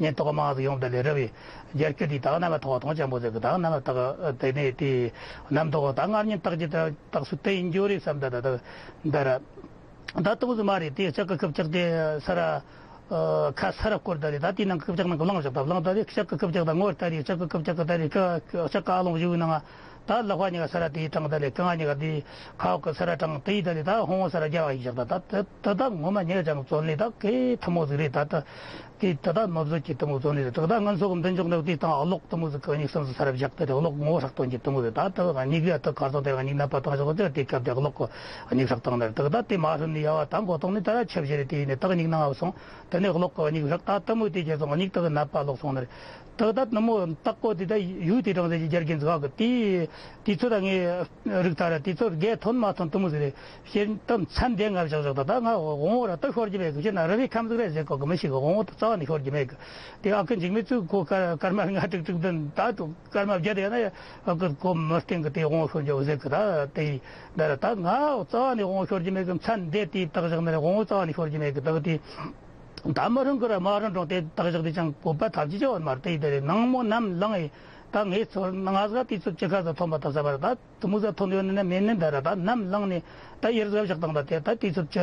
ཉན་ཐོག་མང་ཟིག་ཡོང་ད་ལེ། ར་བའི་རྒྱ་སྐྱོད་དེ་ད་ན་མ་ཐོག་ཐོང་ཅན་པོ་ཟིག་གི་ད་ན་མ་ད་དེ་ནས་དེ་ནམ་ཐོག་ད་སྔར་ཉིན་རྟགས་ཀྱི་ད་རྟགས་སུ་དེ་ཡིན་རྒྱུ་རེད་བསམ་ད་ད་ད་ད་ར། ད་དུ་ཟིག་མ་རེད། དེ་ལྕགས་གི་རྐུབ་བཀྱག་དེ་ས་ར། ཁ་ས་ར་བསྐོར་ད་རེད། ད་དེ་ནང་རྐུབ་བཀྱག་ནང་གི་བླངས་བཞག་ད་བླངས་ད་རེད། ལྕགས་གི་རྐུབ་བཀྱག་ད་ངོ་ལྟ་རེད། ལྕགས་གི་རྐུབ་བཀྱག་གི་ད་རེད། ལྕགས་གི་ཨ་ལོང་བཞི་བོའི་ནང་ད་ལག་པ་གཉིས་ཀ་ས་ར་དེའི་དྲངས་ད་རེད། རྐང་གཉིས་ཀ་དེ་ཁ་འོག་གི་ས་ར་དྲངས་དེ་ཡི་ད་རེད། ད་ཧོང་བོ་ས་ར་རྒྱ་བ་ཡིག་བཞག་ད་ད་ད་ད་ངོ་མ་ཉེ་ཅང་བཙོན་ལས་ད་གེ་ཐུ་མོ་ཟིག་རེད། ད་ད་དེ་ད་ད་མི་བཟོད་ཀྱི་དུ་མོ་བཙོན་ལས་རེད། ད་ད་ང་ཚོ་གི་མདུན་ཅོག་ནང་དེ་དང་གློག་དུ་མོ་ཟིག་གི་གཉིས་གསུམ་ཟིག་ས་ར་བཞག་ད་རེད། གློག་ངོ་ཧྲག་སྟོན་གྱི་དུ་མོ་ཟིག་ད་ད་གཉིས་ཀ་ད་གར་སོང་དེ་གཉིས་ན་པ་བཏང་བཞག་ད་དེ་སྐབས་དེ་གློག་གི་མིག་ཧྲག་བཏང་ནས་དག་ད་དེ་མ་ཧྲུལ་ནས་ཡ་བ་ད་མགོ་ཐོག་ནས་ད་ར་ཆབ་བཞི་རེ་དེ་ཡིན་ནས་དག་མིག་ནང་ང་སོང་། དེ་ནས་གློག་གི་མིག་ཧྲག་ད་དེ་མོ་དེ་རྗེས་སོང་མིག་དག་ནད་པ་ལོག་སོང་ནས་དག་ད་དེ་མོ་བཏགས་གོ་དེ་ད་ཡུལ་དེ་དྲངས་ཟེར་གྱི་རྒྱ་རྒན་ཟིག་གི་དེ་དེ་ཚོ་ད་ངས་རིག་ཐ་ར་དེ་ཚོ་རྒས་ཐོན་མ་ཐོན་དེ་མོ་ཟིག་རེད། ཤེར་ད་མཚན་དེ་ང་བཞག་བཞག་ད་ད་ང་དབང་བོ་ར་ད་ཤོར་གྱི་མེད་གི། ཤེར་ན་རི་བའི་ཁམས་ཟིག་རེད་ཟེར་གོ་གི་མི་ཤེས་གི། དབང་བོ་ད་རྩ་བ་ནས་ཤོར་གྱི་མེད་གི། དེ་ཨ་ཁུ་འཇིགས་མེད་ཚོས་ཁོ་སྐར་སྐར་མ་ལྔ་དྲུག་དྲུག་བདུན་ད་དུ། སྐར་མ་བརྒྱད་ཡོད་ན་ཡང་ཨ་ཁུ་ཁོ་མི་སྟེང་གི་དེ་དབང་ཤོར་འཇོག་ཟེར་གི། ད་དེ་འདི་ར་ད་ང་རྩ་བ་ནས་དབང་ཤོར་གྱི་མེད་གི། མཚན་འདས་དེ་བཏགས་བཞག་ནི་རེད། དབང་རྩ་བ་ནས་ཤོར་གྱི་མེད་གི། ད་གི་དེ་ད་མི་རུང་གི་ར་མ་རུང་རུང་དེ་བཏགས་བཞག་དེ་ཅང་བཀོད་པ་ཐབས་ཀྱི་ཅི་ཡོད་མ་རེད། དེ་འདི་རེད། ནངས་མོ་ནམ་ལངས་ཡི་ད་ངས་ཚོར་ང་ཟ་དེ་ཚོ་ཅི་ཁ་ཟ་ཐོན་པ་ད་ཟ་བ་ར་ད་དུ་མུ་ཟ་ཐོན་ཡོད་ནི་ན་མེད་ནི་འདི་ར་ད་ནམ་ལངས་ནས་ད་ཡར་ཟ་བཞག་དང་ད་དེ་ད་དེ་ཚོ་ཅི་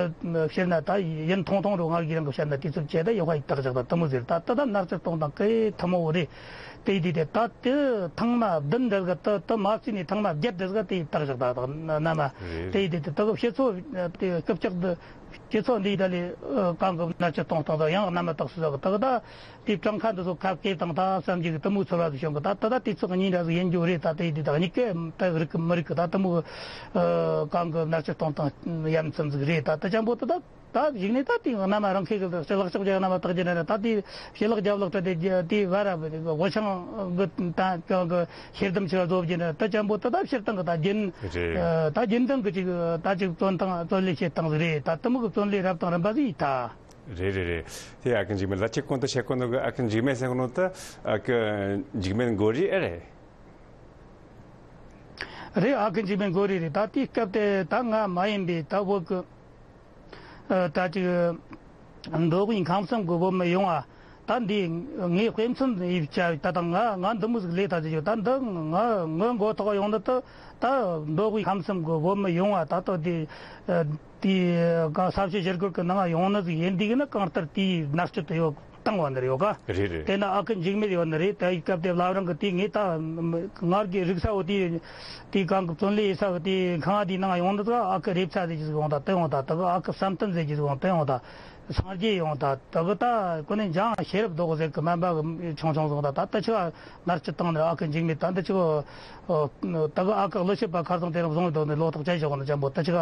ཤེར་ན་ད་ཡིན་ཐོང་ཐོང་རུ་ང་གི་རང་གི་ཤར་ན་དེ་ཚོ་ཅི་ད་ཡོད་ཁ་ཡི་བཏགས་བཞག་ད་དུ་མུ་ཟེར་ད་ད་ད་ནག་ཅིག་གཏོང་དང་གི་ཐུ་མོ་བོ་རེད། དེ་དེ་དེ་ད་དེ་ཐང་མ་བདུན་འདྲ་ཟིག་དེ་དེ་མ་བརྩིས་ནས་ཐང་མ་བརྒྱད་འདྲ་ཟིག་དེ་བཏགས་བཞག་ད་དག་ན་མ། རེད། དེ་དེ་དེ་དེ་གི་ཕྱི་ཚོ་དེ་རྐུབ་བཀྱག་དེ་ སྤྱི་ཚོགས་འདིའི་ད་ལས་གང་གི་མནར་གཅོད་གཏོང་སྟངས་དང་ཡང་རྣམ་པ་དག་སུ་ཟ་གི་ད་གི་ད་དེ་བྲང་ཁ་འདི་ཚོ་ཁ་སྐད་དང་ད་བསམ་གྱི་གི་དུ་མུ་ཚོར་བ་ཟིག་བྱུང་གི་ད་ད་ད་དུས་ཚོད་གཉིས་འདྲ་ཟིག་ཡིན་རྒྱུ་རེད། ད་དེ་དེ་དག་གཉིས་ཀས་ད་རིག་གི་མི་རིག་གི་ད་དུ་མུ་གང་གི་མནར་གཅོད་གཏོང་སྟངས་ཡ་མཚན་ཟིག་རེད། ད་ད་ཅན་པོ་ད་ད། ད་གཞུག་ནས་ད་དེ་རྣམ་པ་རང་ཁེ་གི་ལག་ལག་ལྕགས་རྒྱག་རྣམ་པ་དག་རྒྱུ་ན་ད་དེ་ཞི་ལག་རྒྱབ་ལག་སྤྲད་དེ་དེ་བར་བ་དེ་གི་དབུ་ཆང་གི་ད་གང་གི་ཤེར་དམ་ཆེ་བ་བཟོ་བགྱིས་ན་ད་ཅན་པོ་ད་ད་ཕྱིར་བཏང་གི་ད་རྒྱུན་རེད། ད་རྒྱུན་ལྡན་གི་ཅིག་ད་ཅིག་བཙོན་ཐང་བཙོན་ལས་བྱེད་སྟངས་ཟིག་རེད། ད་དུ་མུ་གི་བཙོན་ལས་རབ་དང་རིམ་པ་ཟིག་ཡིན་ད། རེད་རེད་རེད། དེ་ཨ་ཁུ་འཇིགས་མེད་ལ་ཅིག་གོང་དུ་བཤད་གོ་ནོ་གི་ཨ་ཁུ་འཇིགས་མེད་ཟེར་གོ་ནོ་ད་ཨ་ཁུ་འཇིགས་མེད་མགོ་རིལ་ཨེ་རེད། རེད། ཨ་ཁུ་འཇིགས་མེད་མགོ་རིལ་རེད། ད་དེའི་སྐབས་དེ་ད་ང་མ་ཡིན་པའི་ད་བོད་གི་ད་ཅིག་མདོ་དབུས་ཁམས་གསུམ་གི་བོད་མི་ཡོངས་ཨ་ད་འདི་ངའི་དཔེ་མཚོན་ཡིབ་བྱ་ད་ད་ང་ང་འདི་མོ་ཟིག་ལས་ད་ཟིག་ཡོད། ད་འདི་ང་ངའི་མགོ་ཐོག་ཡོང་ནི་ད་ད་མདོ་དབུས་ཁམས་གསུམ་གི་བོད་མི་ཡོངས་ཨ་ད་ད་དེ་དེ་ག་ས་ཆུ་ཞིར་གུར་གི་ནང་ཡོང་ནི་ཟིག་ཡིན་དུས་ན་གང་ལྟར་དེའི་མནར་གཅོད་དུ་ཡོད་བཏང་བ་འདིར་ཡོད་ག། རེད་རེད། དེ་ན་ཨ་ཁུ་འཇིགས་མེད་ཡོད་ནི་རེད། ད་ཡིག་སྐབས་དེ་བླ་བྲང་གི་དེ་ངས་ད་ངར་གི་རིག་ས་བོ་དེ་དེ་གང་གི་བཙོན་ལས་ཡིན་ས་གི་དེ་ཁང་བ་དེའི་ནང་ཡོང་འདི་ད་ཨ་ཁུ་རེབ་ཚ་ཟེར་གྱི་ཟིག་ཡོང་ད་དེ་ཡོང་ད་དེ་གི་ཨ་ཁུ་བསམ་གཏན་ཟེར་གྱི་ཟིག་ཡོང་དེ་ཡོང་ད་སངས་རྒྱས་ཡོང་ད་དེ་གི་ད་ཀུན་ནས་འཇང་ཤེས་རབ་རྡོ་ཟེར་གི་སྨན་པ་གི་ཆུང་ཆུང་ཟིག་ཡོང་ད་ད་དེ་ཆི་ག་མནར་གཅོད་བཏང་ནི་ཨ་ཁུ་འཇིགས་མེད་ད་འདི་ཆི་གི་ད་གི་ཨ་ཁུ་ཀླུ་ཆུ་པ་ཁར་སང་དེ་རིང་བཟུང་བའི་དོན་ནི་ལོ་ཐོག་ཅན་ཞོག་ནི་ཅན་པོ་དེ་ཆི་ག་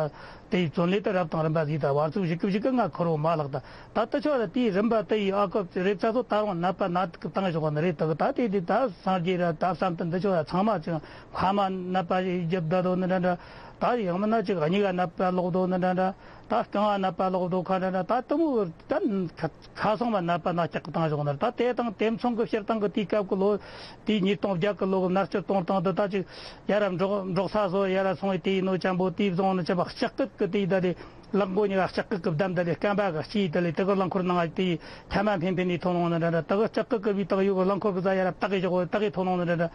དེ་ཡི་བཙོན་ལས་དེ་རབ་དང་རིམ་པ་ཡིས་ད་བར་ཚུགས་བཞི་སྐུ་བཞི་སྐུ་ང་འཁོར་བོ་མ་ལག་ད་ད་ལྟ་ཆོག་ལ་དེའི་རིམ་པ་དེ་ཡི་ཨ་ཁུ་རེབ་ཚ་ཚོ་ད་རུང་ནད་པ་ནད་དུག་གི་བཏང་ཞོག་ནི་རེད། དེ་གི་ད་དེ་དེ་ད་སངས་རྒྱས་ར་ད་བསམ་དུ་འདི་ཆོག་ལ་ཚང་མ་ཅིག་ཕ་མ་ནད་པ་ཡི་རྒྱབ་ད་དོ་ནི་འདྲ་འདྲ་ད་ཡང་མིན་ན་ཅིག་གཉིས་ཀ་ནད་པ་ལོག་དོ་ནི་འདྲ་འདྲ་ད་རྐང་བ་ནད་པ་ལོག་དོ་ཁ་འདྲ་འདྲ་ད་དུ་མོ་ད་ཁ་སང་བ་ནད་པ་ནད་ཀྱག་གི་བཏང་ཞོག་ནི་རེད། ད་དེ་དང་དེ་མཚུངས་གི་སྤྱིར་བཏང་གི་དེའི་སྐབས་ཀྱི་ལོ་དེའི་ཉིས་སྟོང་བརྒྱད་གི་ལོ་གི་མནར་གཅོད་གཏོང་སྟངས་འདི་ད་ཅིག་ཡ་ར་འབྲོག་འབྲོག་ས་སོ་ཡ་ར་སོང་བའི་དེའི་ནོ་ཅན་པོ་དེའི་བཟུང་ནི་ཅན་པ་ལྕགས་སྐུད་ཀྱི་དེའི་ད་དེ་ལག་མགོ་གཉིས་ཀ་ལྕགས་སྐུད་ཀྱི་བསྡམས་ད་ལས་སྐམ་པ་གི་སྐྱིད་ད་ལས་དེ་གི་རླངས་འཁོར་ནང་དེའི་ཐ་མ་འཕེན་འཕེན་ནས་ཐོན་ལོང་ནི་འདྲ་འདྲ་དེ་གི་ལྕགས་སྐུད་ཀྱི་བི་དག་ཡོད་གི་རླངས་འཁོར་གི་ཟ་ཡ་ར་བཏགས་གི་ཞོག་གི་བཏགས་གི་ཐོན་ལོང་ནི་འདྲ་འདྲ།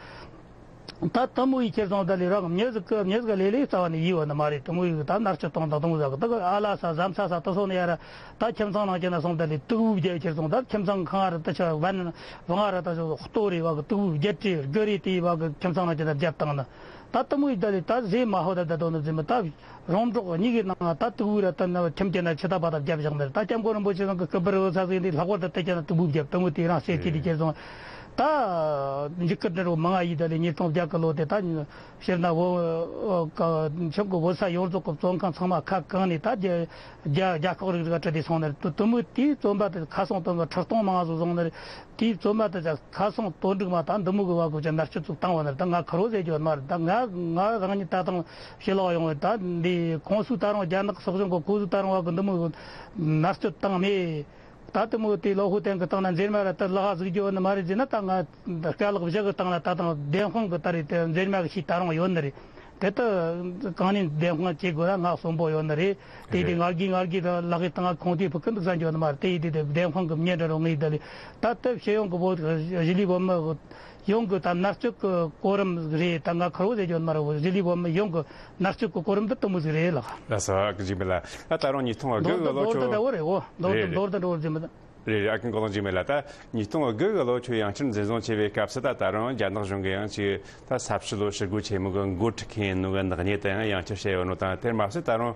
ད་དུ་མོ་ཡི་ཁྱེར་སོང་ད་ལས་རང་མྱི་ཟིག་གི་མྱི་ཟིག་ལས་ལས་རྩ་བ་ནས་ཡིད་བ་ནི་མ་རེད། དུ་མོ་ཡི་ད་མནར་གཅོད་གཏོང་དང་དུ་མོ་ཟ་གི་དེ་གི་ཨ་ལ་ས་ཟམ་ས་ས་དུ་སོང་ནི་ཡ་ར་ད་ཁྱིམ་ཚང་ནང་ཁྱེར་ན་སོང་ད་ལས་དུ་བུ་བརྒྱབ་ཁྱེར་སོང་ད་ཁྱིམ་ཚང་ཁང་ར་དུ་ཆ་བན་བང་ར་ད་ཆ་ལྟོ་རེ་བ་གི་དུ་བུ་བརྒྱད་ཁྲི་དགུ་རེ་དེ་བ་གི་ཁྱིམ་ཚང་ནང་ཁྱེར་ན་བརྒྱབ་བཏང་ན་ད་དུ་མོ་ཡི་ད་ལས་ད་ཟས་མ་ཧོ་ད་ད་དོ་ནི་ཟིན་མི་ད། རོང་འབྲོག་གཉིས་ཀྱི་ནང་ད་དུ་བུ་ར་ད་ན་ཁྱིམ་སྐྱེ་ན་ཆུ་ད་བ་ད་བརྒྱབ་བཞག་ནི་རེད། ད་སྐྱབས་མགོན་རིན་པོ་ཆེ་ཚང་གི་སྐུ་པར་འོ་ཚ་ཟིག་འདི་ལྷག་པར་དུ་དེ་སྐྱེ་ན་དུ་བུ་བརྒྱབ་དུ་མོ་དེ་རང་སེ་སྐྱེ་དེ་སྐྱེ་སོང་། ད་འཇིགས་སྐུལ་འདྲ་བོ་མང་ང་ཡིས་ད་ལས་ཉིས་སྟོང་བརྒྱ་གི་ལོ་དེ་ད་ཕྱིར་ན་བོ་ཁྱོད་ཀྱི་བོད་ས་ཡོངས་རྫོགས་ཀྱི་བཙོན་ཁང་ཚང་མ་ཁ་གང་ནས་ད་རྒྱ་རྒྱ་རྒྱ་ཁོག་རིག་རིག་བྲལ་དེ་སོང་ནི་རེད། དུ་དུ་མོ་དེའི་བཙོན་པ་དེ་ཁ་སང་དོན་གི་ཁྲི་སྟོང་མང་ང་ཟིག་བཟུང་ནི་རེད། དེའི་བཙོན་མ་དེ་ཚ་ཁ་སང་དོན་འགྲིག་མ་ད་འདི་མོ་གི་བ་གོ་ཅན་མནར་གཅོད་ཚུགས་བཏང་བ་ནི་ད་ང་ཁུར་བོ་ཟེར་རྒྱུ་མ་རེད། ད་ང་ང་རང་ཉིད་ད་དང་ཕྱི་ལོགས་ཡོང་བའི་ད་འདི་ཁོང་ཚོའི་ད་རུང་རྒྱ་ནག་སྲོག་ཤིང་གི་ཁོ་ཚོའི་ད་རུང་བ་གི་འདི་མོ་གི་མནར་གཅོད་བཏང་མེད། ད་དེ་མོ་དེ་ལོ་ཧུ་ཏན་གི་སྟེང་ན་མཛེས་མ་ར་ད་ལག་ཟིག་རྒྱུ་ནི་མ་རེད་ཟེར་ན་ད་ང་དཀའ་ལག་བཞི་གི་སྟེང་ན་ད་དང་བདེན་དཔང་གི་ད་རེད་དེ་མཛེས་མ་གི་ཤི་ད་རུང་ཡོད་ནི་རེད། དེ་ལྟ་གང་ནས་བདེན་དཔང་བྱེད་དགོས་ལ་ང་གསོན་པོ་ཡོད་ནི་རེད། དེ་དེ་རེད། ང་གིས་ང་གིས་ལག་གི་སྟེང་ཁོང་དེ་ཕུག་གི་འདུག་ས་འཇོག་ནི་མ་རེད། དེ་ཡིས་དེ་དེ་བདེན་དཔང་གི་མྱི་འདྲ་རུང་ངས་ད་ལས་ད་ལྟ་སྤྱི་ཡོངས་གི་བོད་གཞིས་ལུས་བོད་མི་ཡོངས་གི་ད་མནར་གཅོད་གི་གོ་རིམ་རེད། ད་ང་ཁུར་བོ་ཟེར་རྒྱུ་ནི་མ་རེད། བོད་གཞིས་ལུས་བོད་མི་ཡོངས་གི་མནར་གཅོད་གི་གོ་རིམ་འདི་དུ་མོ་ཟིག་རེད་ལགས། ལགས་སོ་ཨ་ཁུ་འཇིགས་མེད་ལགས། ད་ད་རུང་ཉིས་སྟོང་དགུ་གི་ལོ་མདོར་བསྡུས་ཆོ་འདྲ་བོ་རེད་འོ། མདོར་རེད་རེད། མདོར་བསྡུས་འདྲ་བོ་ཟིན་མི་ད། རེད་རེད། ཨ་ཁུ་མགོ་ལོང་འཇིགས་མེད་ལགས། ད་ཉིས་སྟོང་དགུ་གི་ལོ་ཆོ་ཡང་བསྐྱར་འཛིན་བཟུང་བྱས་པའི་སྐབས་སུ་ད་ད་རུང་རྒྱ་ནག་གཞུང་གི་ཡང་ཅིག་ད་ས་བྱི་ལོ་ཧྲིལ་པོ་ཆེན་མོ་གི་འགོ་ཁྲིད་མཁན་ཡིན་ནོ་གི་ནག་ཉེས་དེ་ཡང་ཡང་བསྐྱར་བཤད་ཡོད་ནོ་དང་། དེར་མ་ཟད་ད་རུང་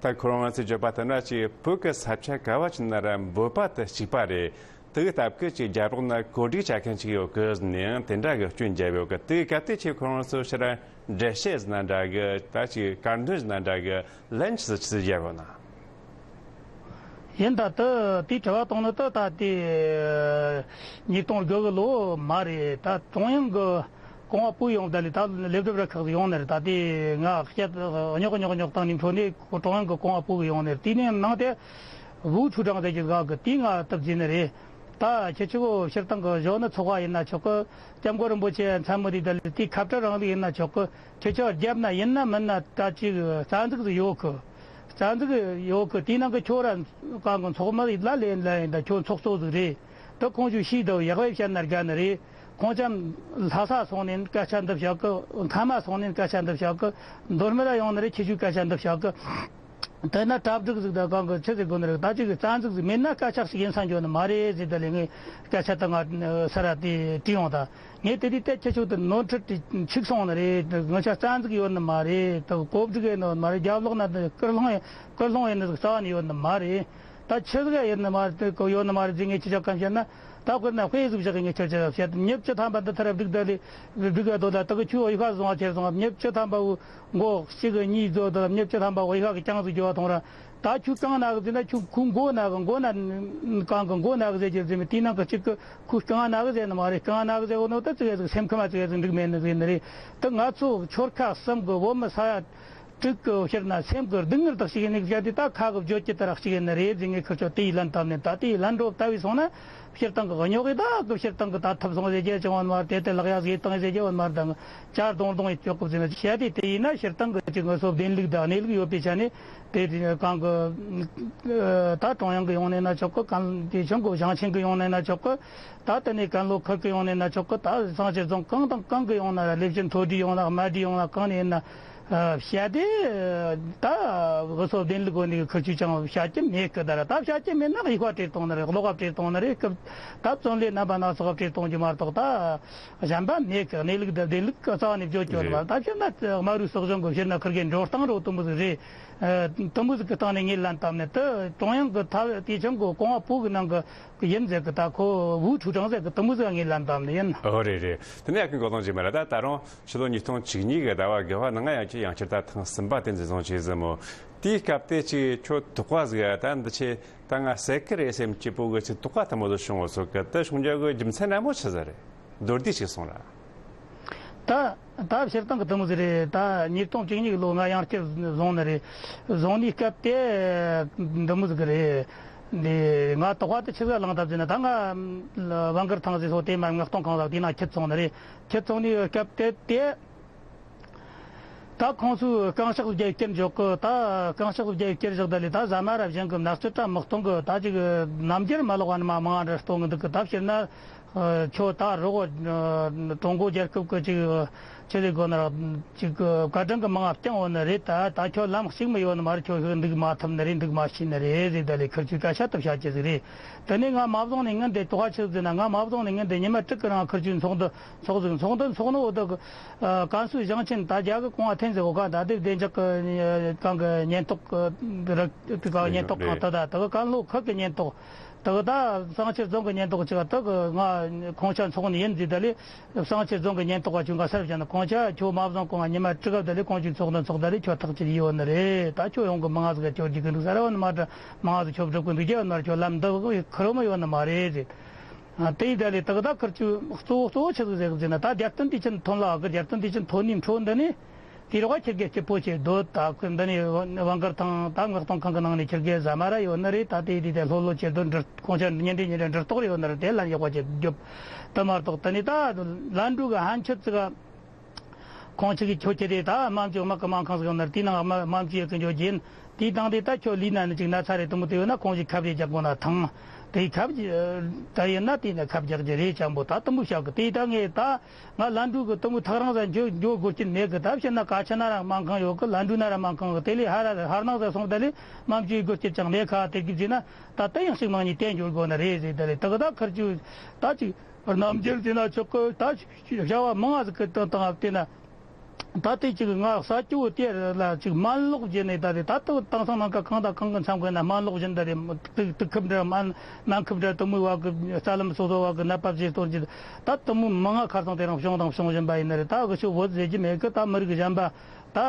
ད་ཁོ་རང་ང་ཚོས་བརྗོད་པ་ལྟར་ན་ཅིག་བོད་ཀྱི་ས་ཆ་ག་བ་ཅིག་ན་ར་འབོད་པ་དེ་གཅིག་པ་རེད། དེ་གི་སྟབས་ཀྱིས་ཅིག་རྒྱབ་རོགས་ན་གོ་སྒྲིག་བྱ་མཁན་ཅིག་ཡོད་གི་ཟེར་ནས་ཡང་དེ་འདྲ་གི་སྐྱོན་བརྒྱབ་ཡོད་གི། དེ་གི་སྐབས་དེ་ཆེ་ཁོ་རང་ཚོ་ཕྱིར་འགྲེལ་བཤད་ཟེར་ན་འདྲ་གི་ད་ཅིག་དཀར་འདོན་ཟེར་ན་འདྲ་གི་ལན་ཅི་ཟིག་ཅི་ཟིག་བརྒྱབ་ཡོད་ན། ཡིན་ད་དུ་དེའི་དྲི་བ་གཏོང་ནི་དུ་ད་དེ་ཉིས་སྟོང་དགུ་གི་ལོ་མ་རེད། ད་ཀྲུང་དབྱང་གི་རྐང་བ་སྤོས་ཡོང་ད་ལས་ད་ལས་སྒྲུབ་ར་ཁག་ཡོང་ནི་རེད། ད་དེ་ང་སྐད་རྙོག་རྙོག་རྙོག་བཏང་ནས་འཕྲོ་ནས་ཀྲུང་དབྱང་གི་རྐང་བ་སྤོས་གི་ཡོང་ནི་རེད། དེ་ནས་ནང་དེ་ཝུའུ་ཆུ་ཀྲང་ཟེར་གྱི་ག་གི་དེ་ང་སྟབས་བརྩིས་ནི་རེད། ད་ཁྱེད་ཆོ་སྤྱིར་བཏང་གི་གཞོན་ནུ་ཚོགས་པ་ཡིན་ན་ཆོག་གི། སྐྱབས་མགོན་རིན་པོ་ཆེ་མཚན་མོ་དེ་ད་ལས་དེ་ཁ་བྲལ་རིང་ལུགས་ཡིན་ན་ཆོག་གི། ཁྱེད་ཆོ་རྒྱབ་ན་ཡིན་ན་མིན་ན་ད་ཅིག་རྩ་འཛུགས་ཟིག་ཡོད་གི། རྩ་འཛུགས་ཡོད་གི། དེའི་ནང་གི་ཁྱོད་ར་གང་གི་ཚོགས་མི་ལ་ལས་ལ་ཡིན་ད་ཁྱོད་ཚོགས་གཙོ་ཟིག་རེད། ད་ཁོང་ཆོས་ཤིག་ད་ཡག་པོ་བཤད་ན་དགའ་ནི་རེད། ཁོང་ཅམ་ལྷ་ས་སོང་ནས་སྐད་ཆ་འདི་བཤད་གི། མཐའ་མ་སོང་ནས་སྐད་ཆ་འདི་བཤད་གི། མདོ་སྨད་ལ་ཡོང་ནི་རེད། ཁྱེད་ཆོས་སྐད་ཆ་འདི་བཤད་གི། དེ་ན་གྲ་སྒྲིག་ཟིག་དང་གང་གི་ཆི་ཟིག་དགོས་ནི་རེད། ད་ཅིག་རྩ་འཛུགས་ཟིག་མེད་ན་སྐད་ཆ་ཞིག་ཡིན་ས་འཇོག་ནི་མ་རེད་ཟེར། ད་ལས་ངས་སྐད་ཆ་དང་ང་ས་ར་དེ་དྲིས་ཡོང་། ད་ངས་དེ་དུས་དེ་ཁྱེད་ཆོ་དེ་ནོར་འཁྲུལ་དེ་འཕྱུགས་སོང་ནི་རེད། ང་ཆ་རྩ་འཛུགས་ཡོད་ནི་མ་རེད། ད་གོ་སྒྲིག་ཡོད་ནི་མ་རེད། རྒྱབ་ལོགས་ན་དེ་སྐུལ་སློང་སྐུལ་སློང་ཡོད་ནི་ཟིག་རྩ་བ་ནས་ཡོད་ནི་མ་རེད། ད་ཆི་ཟིག་ཡོད་ནི་མ་རེད། དེ་གོ་ཡོད་ནི་མ་རེད་ཟེར། ངས་ཁྱེད་ཆོ་གང་བཤད་ན། ད་དཔེར་ན་དཔེ་ཟིག་བཞག་གི། ངས་ཁྱེད་ཆོ་བཤད། མྱི་བཅུ་ཐམ་པ་འདི་ཐར་བསྒྲིགས་ད་ལས་བསྒྲིགས་ཡ་དོ། ད་དེ་གི་ཆུ་འོ་ཡི་ཁ་བཟུང་བ་ཁྱེར་སོང་། མྱི་བཅུ་ཐམ་པ་འོ། མགོ་གཅིག་གཉིས་བཟོ་དང་། མྱི་བཅུ་ཐམ་པ་འོ་ཡི་ཁ་གི་རྐྱང་ཟིག་རྒྱོབ་བ་མཐོང་ར། ད་ཁྱོད་རྐང་ན་གི་ཟེར་ན། ཁྱོད་ཁོའི་མགོ་ན་གི། མགོ་ན་གང་གི་མགོ་ན་གི་ཟེར་གྱི་ཟེར་མི་དེའི་ནང་གི་གཅིག་གི་ཁོའི་རྐང་ན་གི་ཟེར་ནི་མ་རེད། རྐང་ན་གི་ཟེར་འོ་ནོ་ད་ཙི་གེ་ཟིག་སེམས་ཁམས་ཙི་གེ་ཟིག་འགྲིག་མེད་ནི་ཟེར་ནི་རེད། ད་ང་ཚོ་ཆོལ་ཁ་གསུམ་གི་བོད་མི་ས་ཡ་དྲུག་གི་ཕྱིར་ན་སེམས་ཀྱི་སྡུག་བསྔལ་དག་ཞིག་ཡིན་ནི་བཤད་དེ། ད་ཁ་གི་བརྗོད་ཀྱི་ད་རག་ཞིག་ཡིན་ནི་རེད་ཟེར། ངས་ཁིར་ཆོ་དེའི་ལན་བཏབ་ནས། ད་དེའི་ལན་འགྲོ་བལྟ་བས་སོང་ན། སྤྱིར་བཏང་གི་རྙོག་གི་ད་གི་སྤྱིར་བཏང་གི་ད་ཐུབ་སོང་ཟེར་རྒྱུ་ཅང་ཡོད་མ་རེད། དེ་ལྟར་ལག་ཡ་ཟིག་བཏང་ཟེར་རྒྱུ་ཡོད་མ་རེད། ད་ཅར་རྡུང་རྡུང་ཡི་ཅོག་གི་ཟེར་ན་བཤད་དེ། དེ་ཡིན་ན་སྤྱིར་བཏང་གི་ཅིག་ངོ་སོ་བདེན་ལུགས་དང་གནས་ལུགས་ཡོད་པའི་ཆ་ནས། དེ་གང་གི་ད་ཀྲུང་དབྱང་གི་ཡོང་ནས་ན་ཆོག་གི། གང་དེ་ཆུང་གི་ཞིང་ཆེན་གི་ཡོང་ནས་ན་ཆོག་གི། ད་དེ་ནས་ཀན་ལྷོ་ཁུལ་གི་ཡོང་ནས་ན་ཆོག་གི། ད་བསམ་ཤེས་རྫོང་གང་དང་གང་གི་ཡོང་ན་ར། ལས་བྱེད་མཐོ་གྲས་ཡོང་ན། དམའ་གྲས་ཡོང་ན། གང་ནས་ཡིན་ན་བཤད་དེ། ད་གི་སོ་བདེན་ལུགས་སྒོ་ནས་ཁིར་ཆོས་ཅང་བཤད་ཀྱི་མེད་གི། ད་ར་ད་བཤད་ཀྱི་མེད་ན་ཡིག་པ་བྲིས་གཏོང་ནི་རེད། ཀློག་པ་བྲིས་གཏོང་ནི་རེད་གི། ད་བཙོན་ལས་རྣམ་པ་སྣ་ཚོགས་བྲིས་གཏོང་རྒྱུ་མ་གཏོགས། ད་གཞན་པ་མེད་གི། གནས་ལུགས་དང་བདེན་ལུགས་གི་རྩ་བ་ནས་བརྗོད་ཀྱི་ཡོད་མ་རེད། ད་བཤད་ན་དམར་པོའི་སྲིད་གཞུང་གི་བཤད་ན་ཁིར་གི་འགྲོ་སྟངས་རོ་དུམ་བུ་ཟིག་རེད། དུམ་བུ་ཟིག་གི་སྟེང་ནས་ངས་ལན་བཏབ་ནས། ད་ཀྲུང་དབྱང་གི་ཐབས་དེ་ཆུང་གི་ཀོང་བ་བོད་གི་ནང་གི་ཡིན་ཟེར་གི། ད་ཁོ་ཝུའུ་ཁྲུའུ་ཀྲང་ཟེར་གི། དུམ་བུ་ཟིག་ངས་ལན་བཏབ་ནས་ཡིན། ཨོ་རེད་རེད། དེ་ནས་ཨ་ཁུ་མགོ་རྫོང་ཅིག་མ་ར། ད་ད་རུང་ཕྱི་ལོ་ཉིས་སྟོང་བཅུ་གཉིས་གི་ཟླ་བ་དགུ་པ་ནང་ང་ཡང་ཁྱེད་ཡང་བསྐྱར་ད་ཐེངས་གསུམ་པ་དེ་འཛིན་བཟུང་བྱས་ཟིན་མོ། དེའི་སྐབས་དེ་ཅིག་ཁྱོད་དོགས་པ་ཟིག་ཡ། ད་འདི་ཆེ་ད་ང་ཟེར་གི་རེད་སེམས་སྐྱིད་པོ་གི་ཅིག་དོགས་པ་ཐུ་མོ་ཟིག་བྱུང་བ་ཚོ་གི། ད་བྱུང་རྒྱུ་གི་རྒྱུ་མཚན་ར་མོ་ཆི་ཟིག་རེད། མདོར་བསྡུས་ཅིག་གསུངས་ར། ད་ད་སྤྱིར་བཏང་གི་དུམ་བུ་ཟིག་རེད། ད་ཉིས་སྟོང་བཅུ་གཉིས་ལོ་ང་ཡང་བསྐྱར་བཟུང་ནི་རེད། བཟུང་ནི་སྐབས་དེ་དུམ་བུ་ཟིག་རེད། འདི་ང་དོགས་པ་དེ་ཆི་ཟིག་ལངས་ཐབས་ཟེར་ན། ད་ང་ཝང་ཀིར་ཐང་ཟེར་སོ་དེ་མ་མངགས་གཏོང་ཁང་ཟིག་དེ་ན་ཁྱེར་སོང་ནི་རེད། ཁྱེར་སོང་ནི་སྐབས་དེ་དེ། ད་ཁོང་ཚོས་རྐང་ཤག་བརྒྱད་བསྐྱུར་འཇོག་གི། ད་རྐང་ཤག་བརྒྱད་བསྐྱུར་བཞག་ད་ལས། ད་ཟ་མ་ར་བཞིན་གི་ནག་ཆུ་ཏྲ་མི་གཏོང་གི། ད་ཅིག་རྣམ་འགྱུར་མ་ལོག་པ་ནི་མ་མང་འདྲ་གཏོང་གི་འདུག་གི། ད་ཕྱིར་ན་ཨ་ཁྱོད་ད་རོགས་ཀྲུང་གོ་རྒྱལ་ཁབ་གི་ཅིག་ཆི་ཟིག་དགོས་ན་ར་ཅིག་བཀའ་དྲིན་གི་མང་ང་བསྐྱངས་ཡོད་ནི་རེད། ད་ད་ཁྱོད་ལམ་གཅིག་མི་ཡོད་ནི་མ་རེད། ཁྱོད་ཤི་འདུག་མ་ཐུབ་ནི་རེད། འདུག་མ་ཤེས་ནི་རེད་ཟེར། ད་ལས་ཁིར་ཆོས་སྐད་ཆ་དུ་བཤད་ཀྱི་ཟིག་རེད། དེ་ནས་ང་མ་བཟུང་ནས་ངན་དེ་དོགས་པ་ཆི་ཟིག་ཟེར་ན། ང་མ་བཟུང་ནས་ངན་དེ་ཉི་མ་དྲུག་གི་རིང་ཁིར་ཆོས་ཚོགས་འདུ་ཚོགས་ཟིག་ཚོགས་འདུ་ཚོགས་ནོ་འོ་ད་གི་ཨ་ཀན་སུའུ་ཞིང་ཆེན་ད་རྒྱ་གི་ཀོང་བ་ཐེན་ཟེར་གོ་ག། ད་དེ་བདེ་འཇགས་གི་གང་གི་ཉེན་རྟོག་གི་ར་དེ་ག་ཉེན་རྟོག་ཁང་། ད་ད་དེ་གི་ཀན་ལྷོ་ཁུལ་གི་ཉེན་རྟོག་དེ་གི་ད་བསང་ཆུ་རྫོང་གི་ཉེན་རྟོག་ཅིག་དེ་གི་ང་ཁོང་ཆ་ཚོགས་ནི་ཡིན་ཟེར། ད་ལས་བསང་ཆུ་རྫོང་གི་ཉེན་རྟོག་པ་ཆུང་ག་སར་བྱས་ན། ཁོང་ཆ་ཁྱོད་མ་བཟང་གོང་ང་ཉི་མ་དྲུག་ག་ད་ལས་ཁོང་ཆུ་ཚོགས་འདུ་ཚོགས། ད་ལས་ཁྱོད་ཐག་ཆོད་ཡོད་ནི་རེད། ད་ཁྱོད་ཡོང་གི་མི་ང་ཟིག་ག་སྐྱོར་རྒྱུ་གི་འདུག་ཟེར་བ་ནི་མ་འདྲ། མི་ང་ཟིག་ཁྱོད་སྒྲུབ་གི་འདུག་རྒྱུ་ཡོད་ནི་མ་རེད། ཁྱོད་ལམ་འདི་ཁུར་མི་ཡོད་ནི་མ་རེད་ཟེར། ཨ་དེ་ཡི་ད་ལས་དག་ད་ཁུར་ཆུ་གཙོ་བོ་གཙོ་བོ་ཆི་ཟིག་ཟེར་གི་ཟེར་ན། ད་རྒྱལ་སྟོན་དུས་ཆེན་ཐོན་ལ་གི། རྒྱལ་སྟོན་དུས་ཆེན་ཐོན་ནི་འཕྲོ་འདི་ནས་དེ་རོགས་ཁྱེར་གི་སྐྱིད་པོ་བྱེད་སྡོད། ད་ཁོས་འདི་ནས་ཝང་ཀིར་ཐང་ད་མངགས་གཏོང་ཁང་གི་ནང་ནས་ཁྱེར་གི་ཟ་མ་ར་ཡོད་ནི་རེད། ད་དེ་ཡི་དེ་ལྷོད་ལྷོད་བྱེད་སྡོད། འདྲི་ཁོང་ཆ་ཉིན་རེ་ཉིན་རེ་འདྲི་རྟོག་རེ་ཡོད་ནི་རེད། དེ་ལན་ཡག་པོ་བྱེད་རྒྱོབ། དེ་མ་གཏོགས་དེ་ནས་ད་ལན་འགྲོ་གི་ཕན་ཆད་ཙི་ག་ཁོང་ཆ་གི་ཁྱོད་ཁྱེད་དེ་ད་དམངས་ཀྱི་དམག་གི་སྨན་ཁང་ཟིག་ཡོད་ནི་རེད། དེའི་ནང་དམངས་ཀྱི་ཡོད་གི་འཇོག་རྒྱུ་ཡིན། དེའི་སྟེང་དེ་ད་ཁྱོད་ལུས་ན་ནི་ཅིག་ན་ཚ་རེད། དུ་མོ་དེ་ཡོད་ན་ཁོང་ཞིག་ཁབ་རེ་རྒྱག་དགོས་ན་ཐང་། དེ་ཁབ་ད་ཡིན་ན་དེ་ནི་ཁབ་རྒྱག་རྒྱུ་རེད། ཅང་པོ་ད་དུ་མོ་བྱ་གི། དེ་ད་ངས་ད་ང་ལན་འགྲོ་གི་དུ་མོ་ཐག་རིང་ཟ་འཇོ་འཇོ་དགོས་རྒྱུ་མེད་གི། ད་བྱས་ན་ག་ཆ་ན་ར་སྨན་ཁང་ཡོད་གི། ལན་འགྲོ་ན་ར་སྨན་ཁང་གི། དེ་ལས་ཧ་ར་ཧར་ནང་ཟ་སོང་། ད་ལས་སྨན་བཅོས་དགོས་རྒྱུ་ཅང་མེད་ཁ། དེ་གི་བྱས་ན་ད་ད་ཡང་ཞིག་མང་ཉིད་བསྟན་འཇོག་དགོས་ནི་རེད་ཟེར། ད་ལས་དག་ད་ཁུར་ཆུ་ད་ཅིག་རྣམ་འགྱུར་བྱས་ན་ཆོག་གི། ད་ཅིག་བྱ་བ་མང་ང་ཟིག་གི་སྟེང་དང་བལྟས་ན། ད་ལྟའི་ཅིག་ང་ས་སྐྱོ་བོ་དེ་ལ་ཅིག་སྨན་ལོག་བྱས་ནས། ད་རེད་ད་ལྟ་དེང་སང་ནང་ཁ་གང་དང་གང་གི་མཚམས་ཁོ་ན་སྨན་ལོག་བཞིན། ད་རེད་དུག་དུག་ཁབ་འདྲ་སྨན་སྨན་ཁབ་འདྲ་དུ་མོའི་བ་གི་རྩ་ལམ་སོ་སོ་བ་གི་ནད་པ་བྱེད་སྟོར་གྱི། ད་དུ་མོའི་མི་ང་ཁར་སང་དེ་རིང་བྱུང་དང་བྱུང་བཞིན་པ་ཡིན་ནི་རེད། ད་གི་ཆུ་བོད་ཟེར་གྱི་མེད་གི། ད་མི་རིགས་གཞན་པ་ད་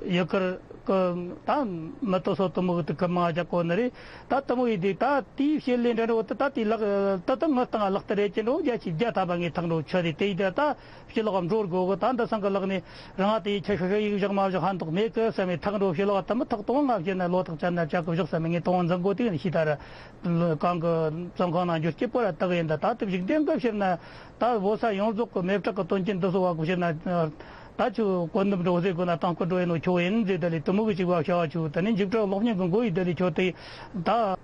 ཡུ་གུར་གི་ད་མི་ཏོ་སོ་དུ་མོ་གི་དུག་ཁབ་མང་རྒྱག་གོ་ནི་རེད། ད་དུ་མོ་ཡིན་དུས་ད་དེའི་བྱེད་ལས་འདྲ་འདྲ་བོ་དེ་ད་དེའི་ལག་ད་ད་ངི་སྟེང་ལག་ཏུ་རེད་ཀྱི་འགྲོ། རྒྱ་ཆེ་རྒྱ་ཐ་པ་ངས་ཐག་འགྲོ་ཆོད་རེད། དེ་ཡིན་དུས་ད། ཕྱི་ལོགས་འགྲོ་དགོས་གི། ད་འདི་སང་གི་ལག་ནས་རང་དེ་ཡི་ཁྱི་ཤི་ཤི་ཡིག་བཞག་མ་བཞག་ཧན་ཐོག་མེད་གི་བསམ་མེད་ཐག་འགྲོ། ཕྱི་ལོགས་དུ་མི་ཐག་གཏོང་། ང་བཤད་ན་ལོ་ཐག་ཅན་ན་བཅའ་གི་བཞག་བསམ་མེད། ངས་གཏོང་འཛིན་གོ་དེ་ནས་ཤི་ད་ར་གང་གི་བཙོན་ཁང་ནང་འགྱུར་སྐྱིད་པོ་ར་དག་ཡིན། ད་ད་དེ་བཞུགས་གདན་གི་ཕྱིར་ན་ད་བོད་ས་ཡོངས་རྫོགས་གི་མེ་སྲེག་གི་དོན་རྐྱེན་འདི་སོ་བ་གི་ཕྱིར་ན་ད་ཆུ་བཀོད་འདོམས་འགྲོ་ཟེར་དགོས་ན་དང་བཀོད་འགྲོ་ཡིན་ནོ་ཁྱོད་ཡིན་ཟེར། ད་ལས་དུ་མོ་གི་ཅིག་བ་བྱ་བ་ཆུ་ད་ནི་འཇིགས་སྐྲག་གློག་བརྙན་གི་མགོ་ཡི་ད་ལས་ཁྱོད་དེ་ད།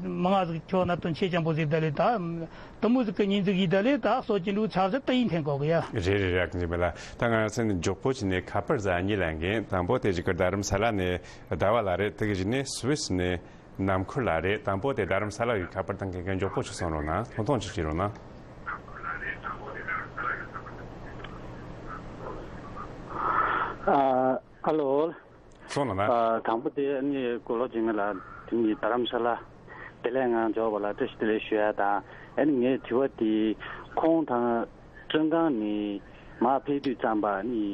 མང་ང་ཟིག་ཁྱོད་གནད་དོན་ཆེ་ཅན་པོ་ཟིག་ད་ལས་ད་དུ་མོ་ཟིག་གི་ཉིན་ཟིག་ཡིན་ད་ལས་ད་གསོ་སྐྱིན་འགྲོ་ཆག་ཟིག་ད་ཡིན་ཐེན་གོ་གི་ཡ། རེད་རེད་རེད། ཨ་ཀུན་ཇི་མེ་ལ། ད་ང་རང་ཚོ་མགྱོགས་པོ་བྱས་ནས་ཁ་པར་ཟ་གཉིས་ལ་འགན། དང་པོ་དེ་གཅིག་གི་རྡ་རམ་ས་ལ་ནས་ཟླ་བ་ལགས་རེད། དེ་གི་གཞུག་ནས་སུ་ཝེ་སི་ནས་ནམ་ཁུར་ལགས་རེད། དང་པོ་དེ་རྡ་རམ་ས་ལ་གི་ཁ་པར་བཏང་མཁན་མགྱོགས་པོ་ཅིག་སོང་རོགས་གནང་། ཐུང་ཐུང་ཅིག་བྱེད་རོགས་གནང་། ཨ། ཨ་ལོ། སོང་ལ་ན། ཨ། དང་པོ་དེ་ཨ་ནི་གོ་ལོག་འཇིགས་མེད་ལགས་དེ་ནི་རྡ་རམ་ས་ལ་བདེ་ལེགས་ངང་འབྱོར་བ་ལ་བཀྲ་ཤིས་བདེ་ལེགས་ཞུ་ཡ་དང་། ཨ་ནི་ངའི་དྲི་བ་དེ་ཁོང་དང་བཙོན་ཁང་ནས་མར་ཕེབས་དུས་ཙམ་པ་ཨ་ནི་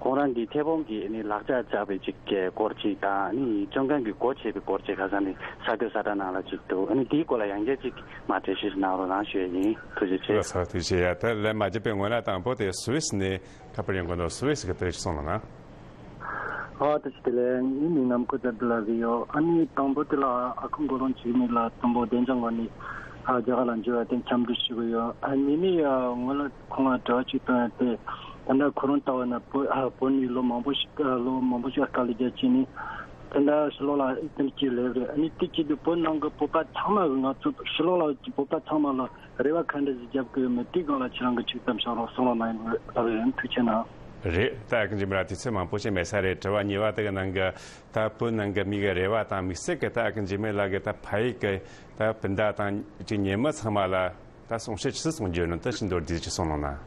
ཁོང་རང་གི་ཐད་གཏོང་གི་ཨ་ནི་ལག་ཆ་བཅག་པའི་ཅིག་གི་སྐོར་ཅིག་དང་། ཨ་ནི་བཙོན་ཁང་གི་སྒོ་ཕྱེ་བའི་སྐོར་ཅིག་ཁ་སང་ནས་གསར་འགོད་གསལ་བསྒྲགས་ནང་ལ་ཅིག་འདུག་ཨ་ནི་དེའི་སྐོར་ལ་ཡང་བསྐྱར་ཅིག་མར་འགྲེལ་བཤད་ཅིག་གནང་རོགས་གནང་ཞུ་ཡ་ཡིན། ཐུགས་རྗེ་ཆེ། ལགས་སོ། ཐུགས་རྗེ་ཆེ་ཡ། ད་ལན་མ་བརྒྱབ་པའི་སྔོན་ལ་དང་པོ་དེ་སུ་ཝེ་སི་ནས་ཁ་པར་ཡོང་གི་འདུག་སུ་ཝེ་སི་གི་དེ་ཅིག་སོང་ལ་ན། ཨ། ད་ཅི་དེ་ལས་ངའི་མིང་ནམ་མཁའ་དར་དི་ལགས་ཡོད། ཨ་ནི་དང་པོ་དེ་ལ་ཨ་ཁུ་མགོ་ལོག་འཇིགས་མེད་ལགས་དང་པོ་བདེ་འཇགས་ངོས་ནས་ཨ་རྒྱ་གར་ལ་འབྱོར་བ་དེ་འཚམས་འདྲི་ཞུ་གི་ཡོད། ཨ་ནི་ནི་ཨ་སྔོན་ལ་ཁོང་ལ་དྲི་བ་གཅིག་བཏང་ཡ་དེ། ད་ལྟ་ཁོ་རང་ལྟ་བ་ན་བོད་ཨ་བོད་ནས་ལོ་མང་པོ་ཞིག་ཨ་ལོ་མང་པོ་ཞིག་དཀའ་ལས་རྒྱག་བྱས་ནས་ད་ལྟ་ཕྱི་ལོགས་ལ་དེ་འདྲ་ཅིག་སླེབས་རེད། ཨ་ནི་དེ་བྱེད་དུས་བོད་ནང་གི་བོད་པ་ཚང་མ་གི་ང་ཚོ་ཕྱི་ལོགས་ལ་བོད་པ་ཚང་མ་ལ་རེ་བ་ག་འདྲ་ཞིག་རྒྱབ་དགོས་ཡོད་མེད་དེའི་སྒང་ལ་ཁྱེད་རང་གིས་ཅིག་གཏམ་བཤད་རོགས་གསུང་རོགས་གནང་། ཡིན་ལབ་ཡིན། ཐུགས་རྗེ་ཆེ་གནང་། རེད། ད་ཨ་ཀུན་འཇིགས་མེད་ལགས་དུས་ཚོད་མང་པོ་ཞིག་མེད་ས་རེད། དྲི་བ་གཉིས་པ་དེ་གི་ནང་གི་ད་བོད་ནང་གི་མི་གི་རེ་བ་དང་དམིགས་བསལ་གི་ད་ཨ་ཀུན་འཇིགས་མེད་ལགས་གི་ད་ཕ་ཡུལ་གི་ད་སྤུན་ཟླ་དང་ཅིག་ཉེ་མི་ཚང་མ་ལ་ད་གསུང་བཤད་ཅི་གསུང་རྒྱུ་ཡོད་ན་ད་ཅིག་མདོར་བསྡུས་ཅིག་གསུང་གནང་ན།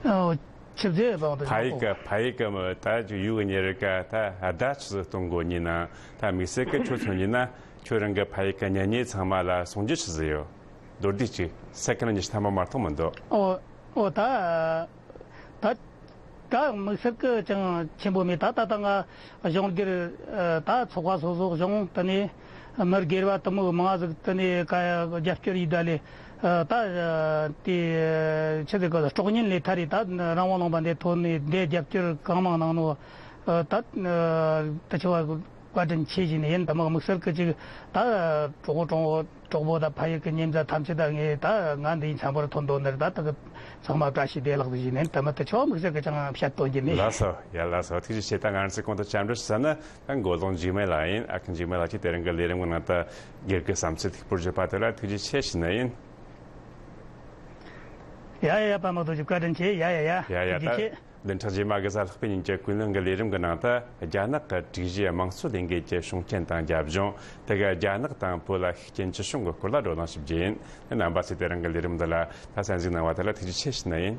ཨོ། ཆི་ཟེར་བ་དང་། ཕ་ཡུལ་གི་ཕ་ཡུལ་གི་མི་ད་ཅིག་ཡུལ་གི་ཉེ་རིགས་ག་ད་བརྡ་ཆི་ཟིག་གཏོང་དགོས་ཉིན་ན། ད་དམིགས་བསལ་གི་ཁྱོད་ཚོ་ཉིན་ན་ཁྱོད་རང་གི་ཕ་ཡུལ་གི་གཉེན་ཉེ་ཚང་མ་ལ་གསུང་རྒྱུ་ཆི་ཟིག་ཡོད། མདོར་བསྡུས་ཅིག་སེ་ཀན་ཉི་ཤུ་ཐམ་པ་མ་གཏོགས་མི་འདུག་ཨོ། ཨོ་ད། ད། ད་དམིགས་བསལ་གི་ཅང་ཆེན་པོ་མེད། ད་ད་ལྟ་ང་གཞུང་སྒེར་ད་ཚོགས་པ་སོ་སོ་གཞུང་དེ་ནས་མི་སྒེར་བ་དུ་མོ་མང་ཟིག་དེ་ནས་ཀ་རྒྱབ་སྐྱོར་ཡིས་ད་ལས་ད་དེ་ཆི་ཟིག་གི་སྲོག་ཉེན་ལས་ཐར་རེད། ད་རང་དབང་ལུང་པ་འདི་ཐོན་ནས་འདི་རྒྱབ་སྐྱོར་གང་མང་གནང་ནོ། ད་ད་ཆི་བ། བཀའ་དྲིན་ཆེ་ཞིག་ནས་ཡིན། དེ་མོ་དམིགས་བསལ་གི་ཅིག་ད་གྲོགས་པོ་གྲོགས་པོ་གྲོགས་པོ་དང་ཕ་ཡུལ་གི་ཉེ་མཛའ་ཐམས་ཅད་ད་ངས་ད་ང་འདི་ཡིན་ཚང་པར་ཐོན་འདོད་ནི་རེད། ད་ད་གི་ཚང་མ་བཀྲ་ཤིས་བདེ་ལེགས་ཟིག་ཞིག་ནས་དེ་མོ་དེ་ཆོ་དམིགས་བསལ་གི་ཅང་བཤད་དོན་གྱི་ནི། ལགས་སོ་ཡ། ལགས་སོ། ཐུགས་རྗེ་ཆེ། ད་ང་ཚོས་གོང་དུ་བཅར་འདྲི་ཞུ་ས་ནི་ད་མགོ་ལོག་འཇིགས་མེད་ལགས་ཡིན། ཨ་ཁུ་འཇིགས་མེད་ལགས་ཀྱིས་དེ་རིང་གི་ལས་རིམ་གི་ནང་དུ་སྒེར་གྱི་བསམ་ཚུལ་ཐུགས་སྤྲོ་བརྗོད་པ་དེ་ལ་ཐུགས་རྗེ་ཆེ་ཞུ་ནི་ཡིན། ཡ་ཡ་ཡ། པ་མ་ཐུགས་རྗེ་བཀའ་དྲིན་ཆེ། ཡ་ཡ་ཡ། ཡ་ཡ། ཐུགས་རྗེ་ཆེ། བདུན་ཕྲག་རྗེས་མ་གི་གཟའ་ལྷག་པའི་ཉིན་གྱི་ཀུན་གླེང་གི་ལས་རིམ་གྱི་ནང་དུ་རྒྱ་ནག་གི་སྒྲིག་གཞིའི་དམངས་གཙོ་ལས་འགུལ་གྱི་བྱུང་རྐྱེན་དང་རྒྱབ་ལྗོངས། དེ་ག་རྒྱ་ནག་དང་བོད་ལ་ཤུགས་རྐྱེན་ཅི་བྱུང་གི་སྐོར་ལ་བགྲོ་གླེང་ཞུ་རྒྱུ་ཡིན། རྣམ་པ་ཚོས་དེ་རིང་གི་ལས་རིམ་འདི་ལ་ད་གསན་གཟིགས་གནང་བ་དེ་ལ་ཐུགས་རྗེ་ཆེ་ཞུ་ནི་ཡིན།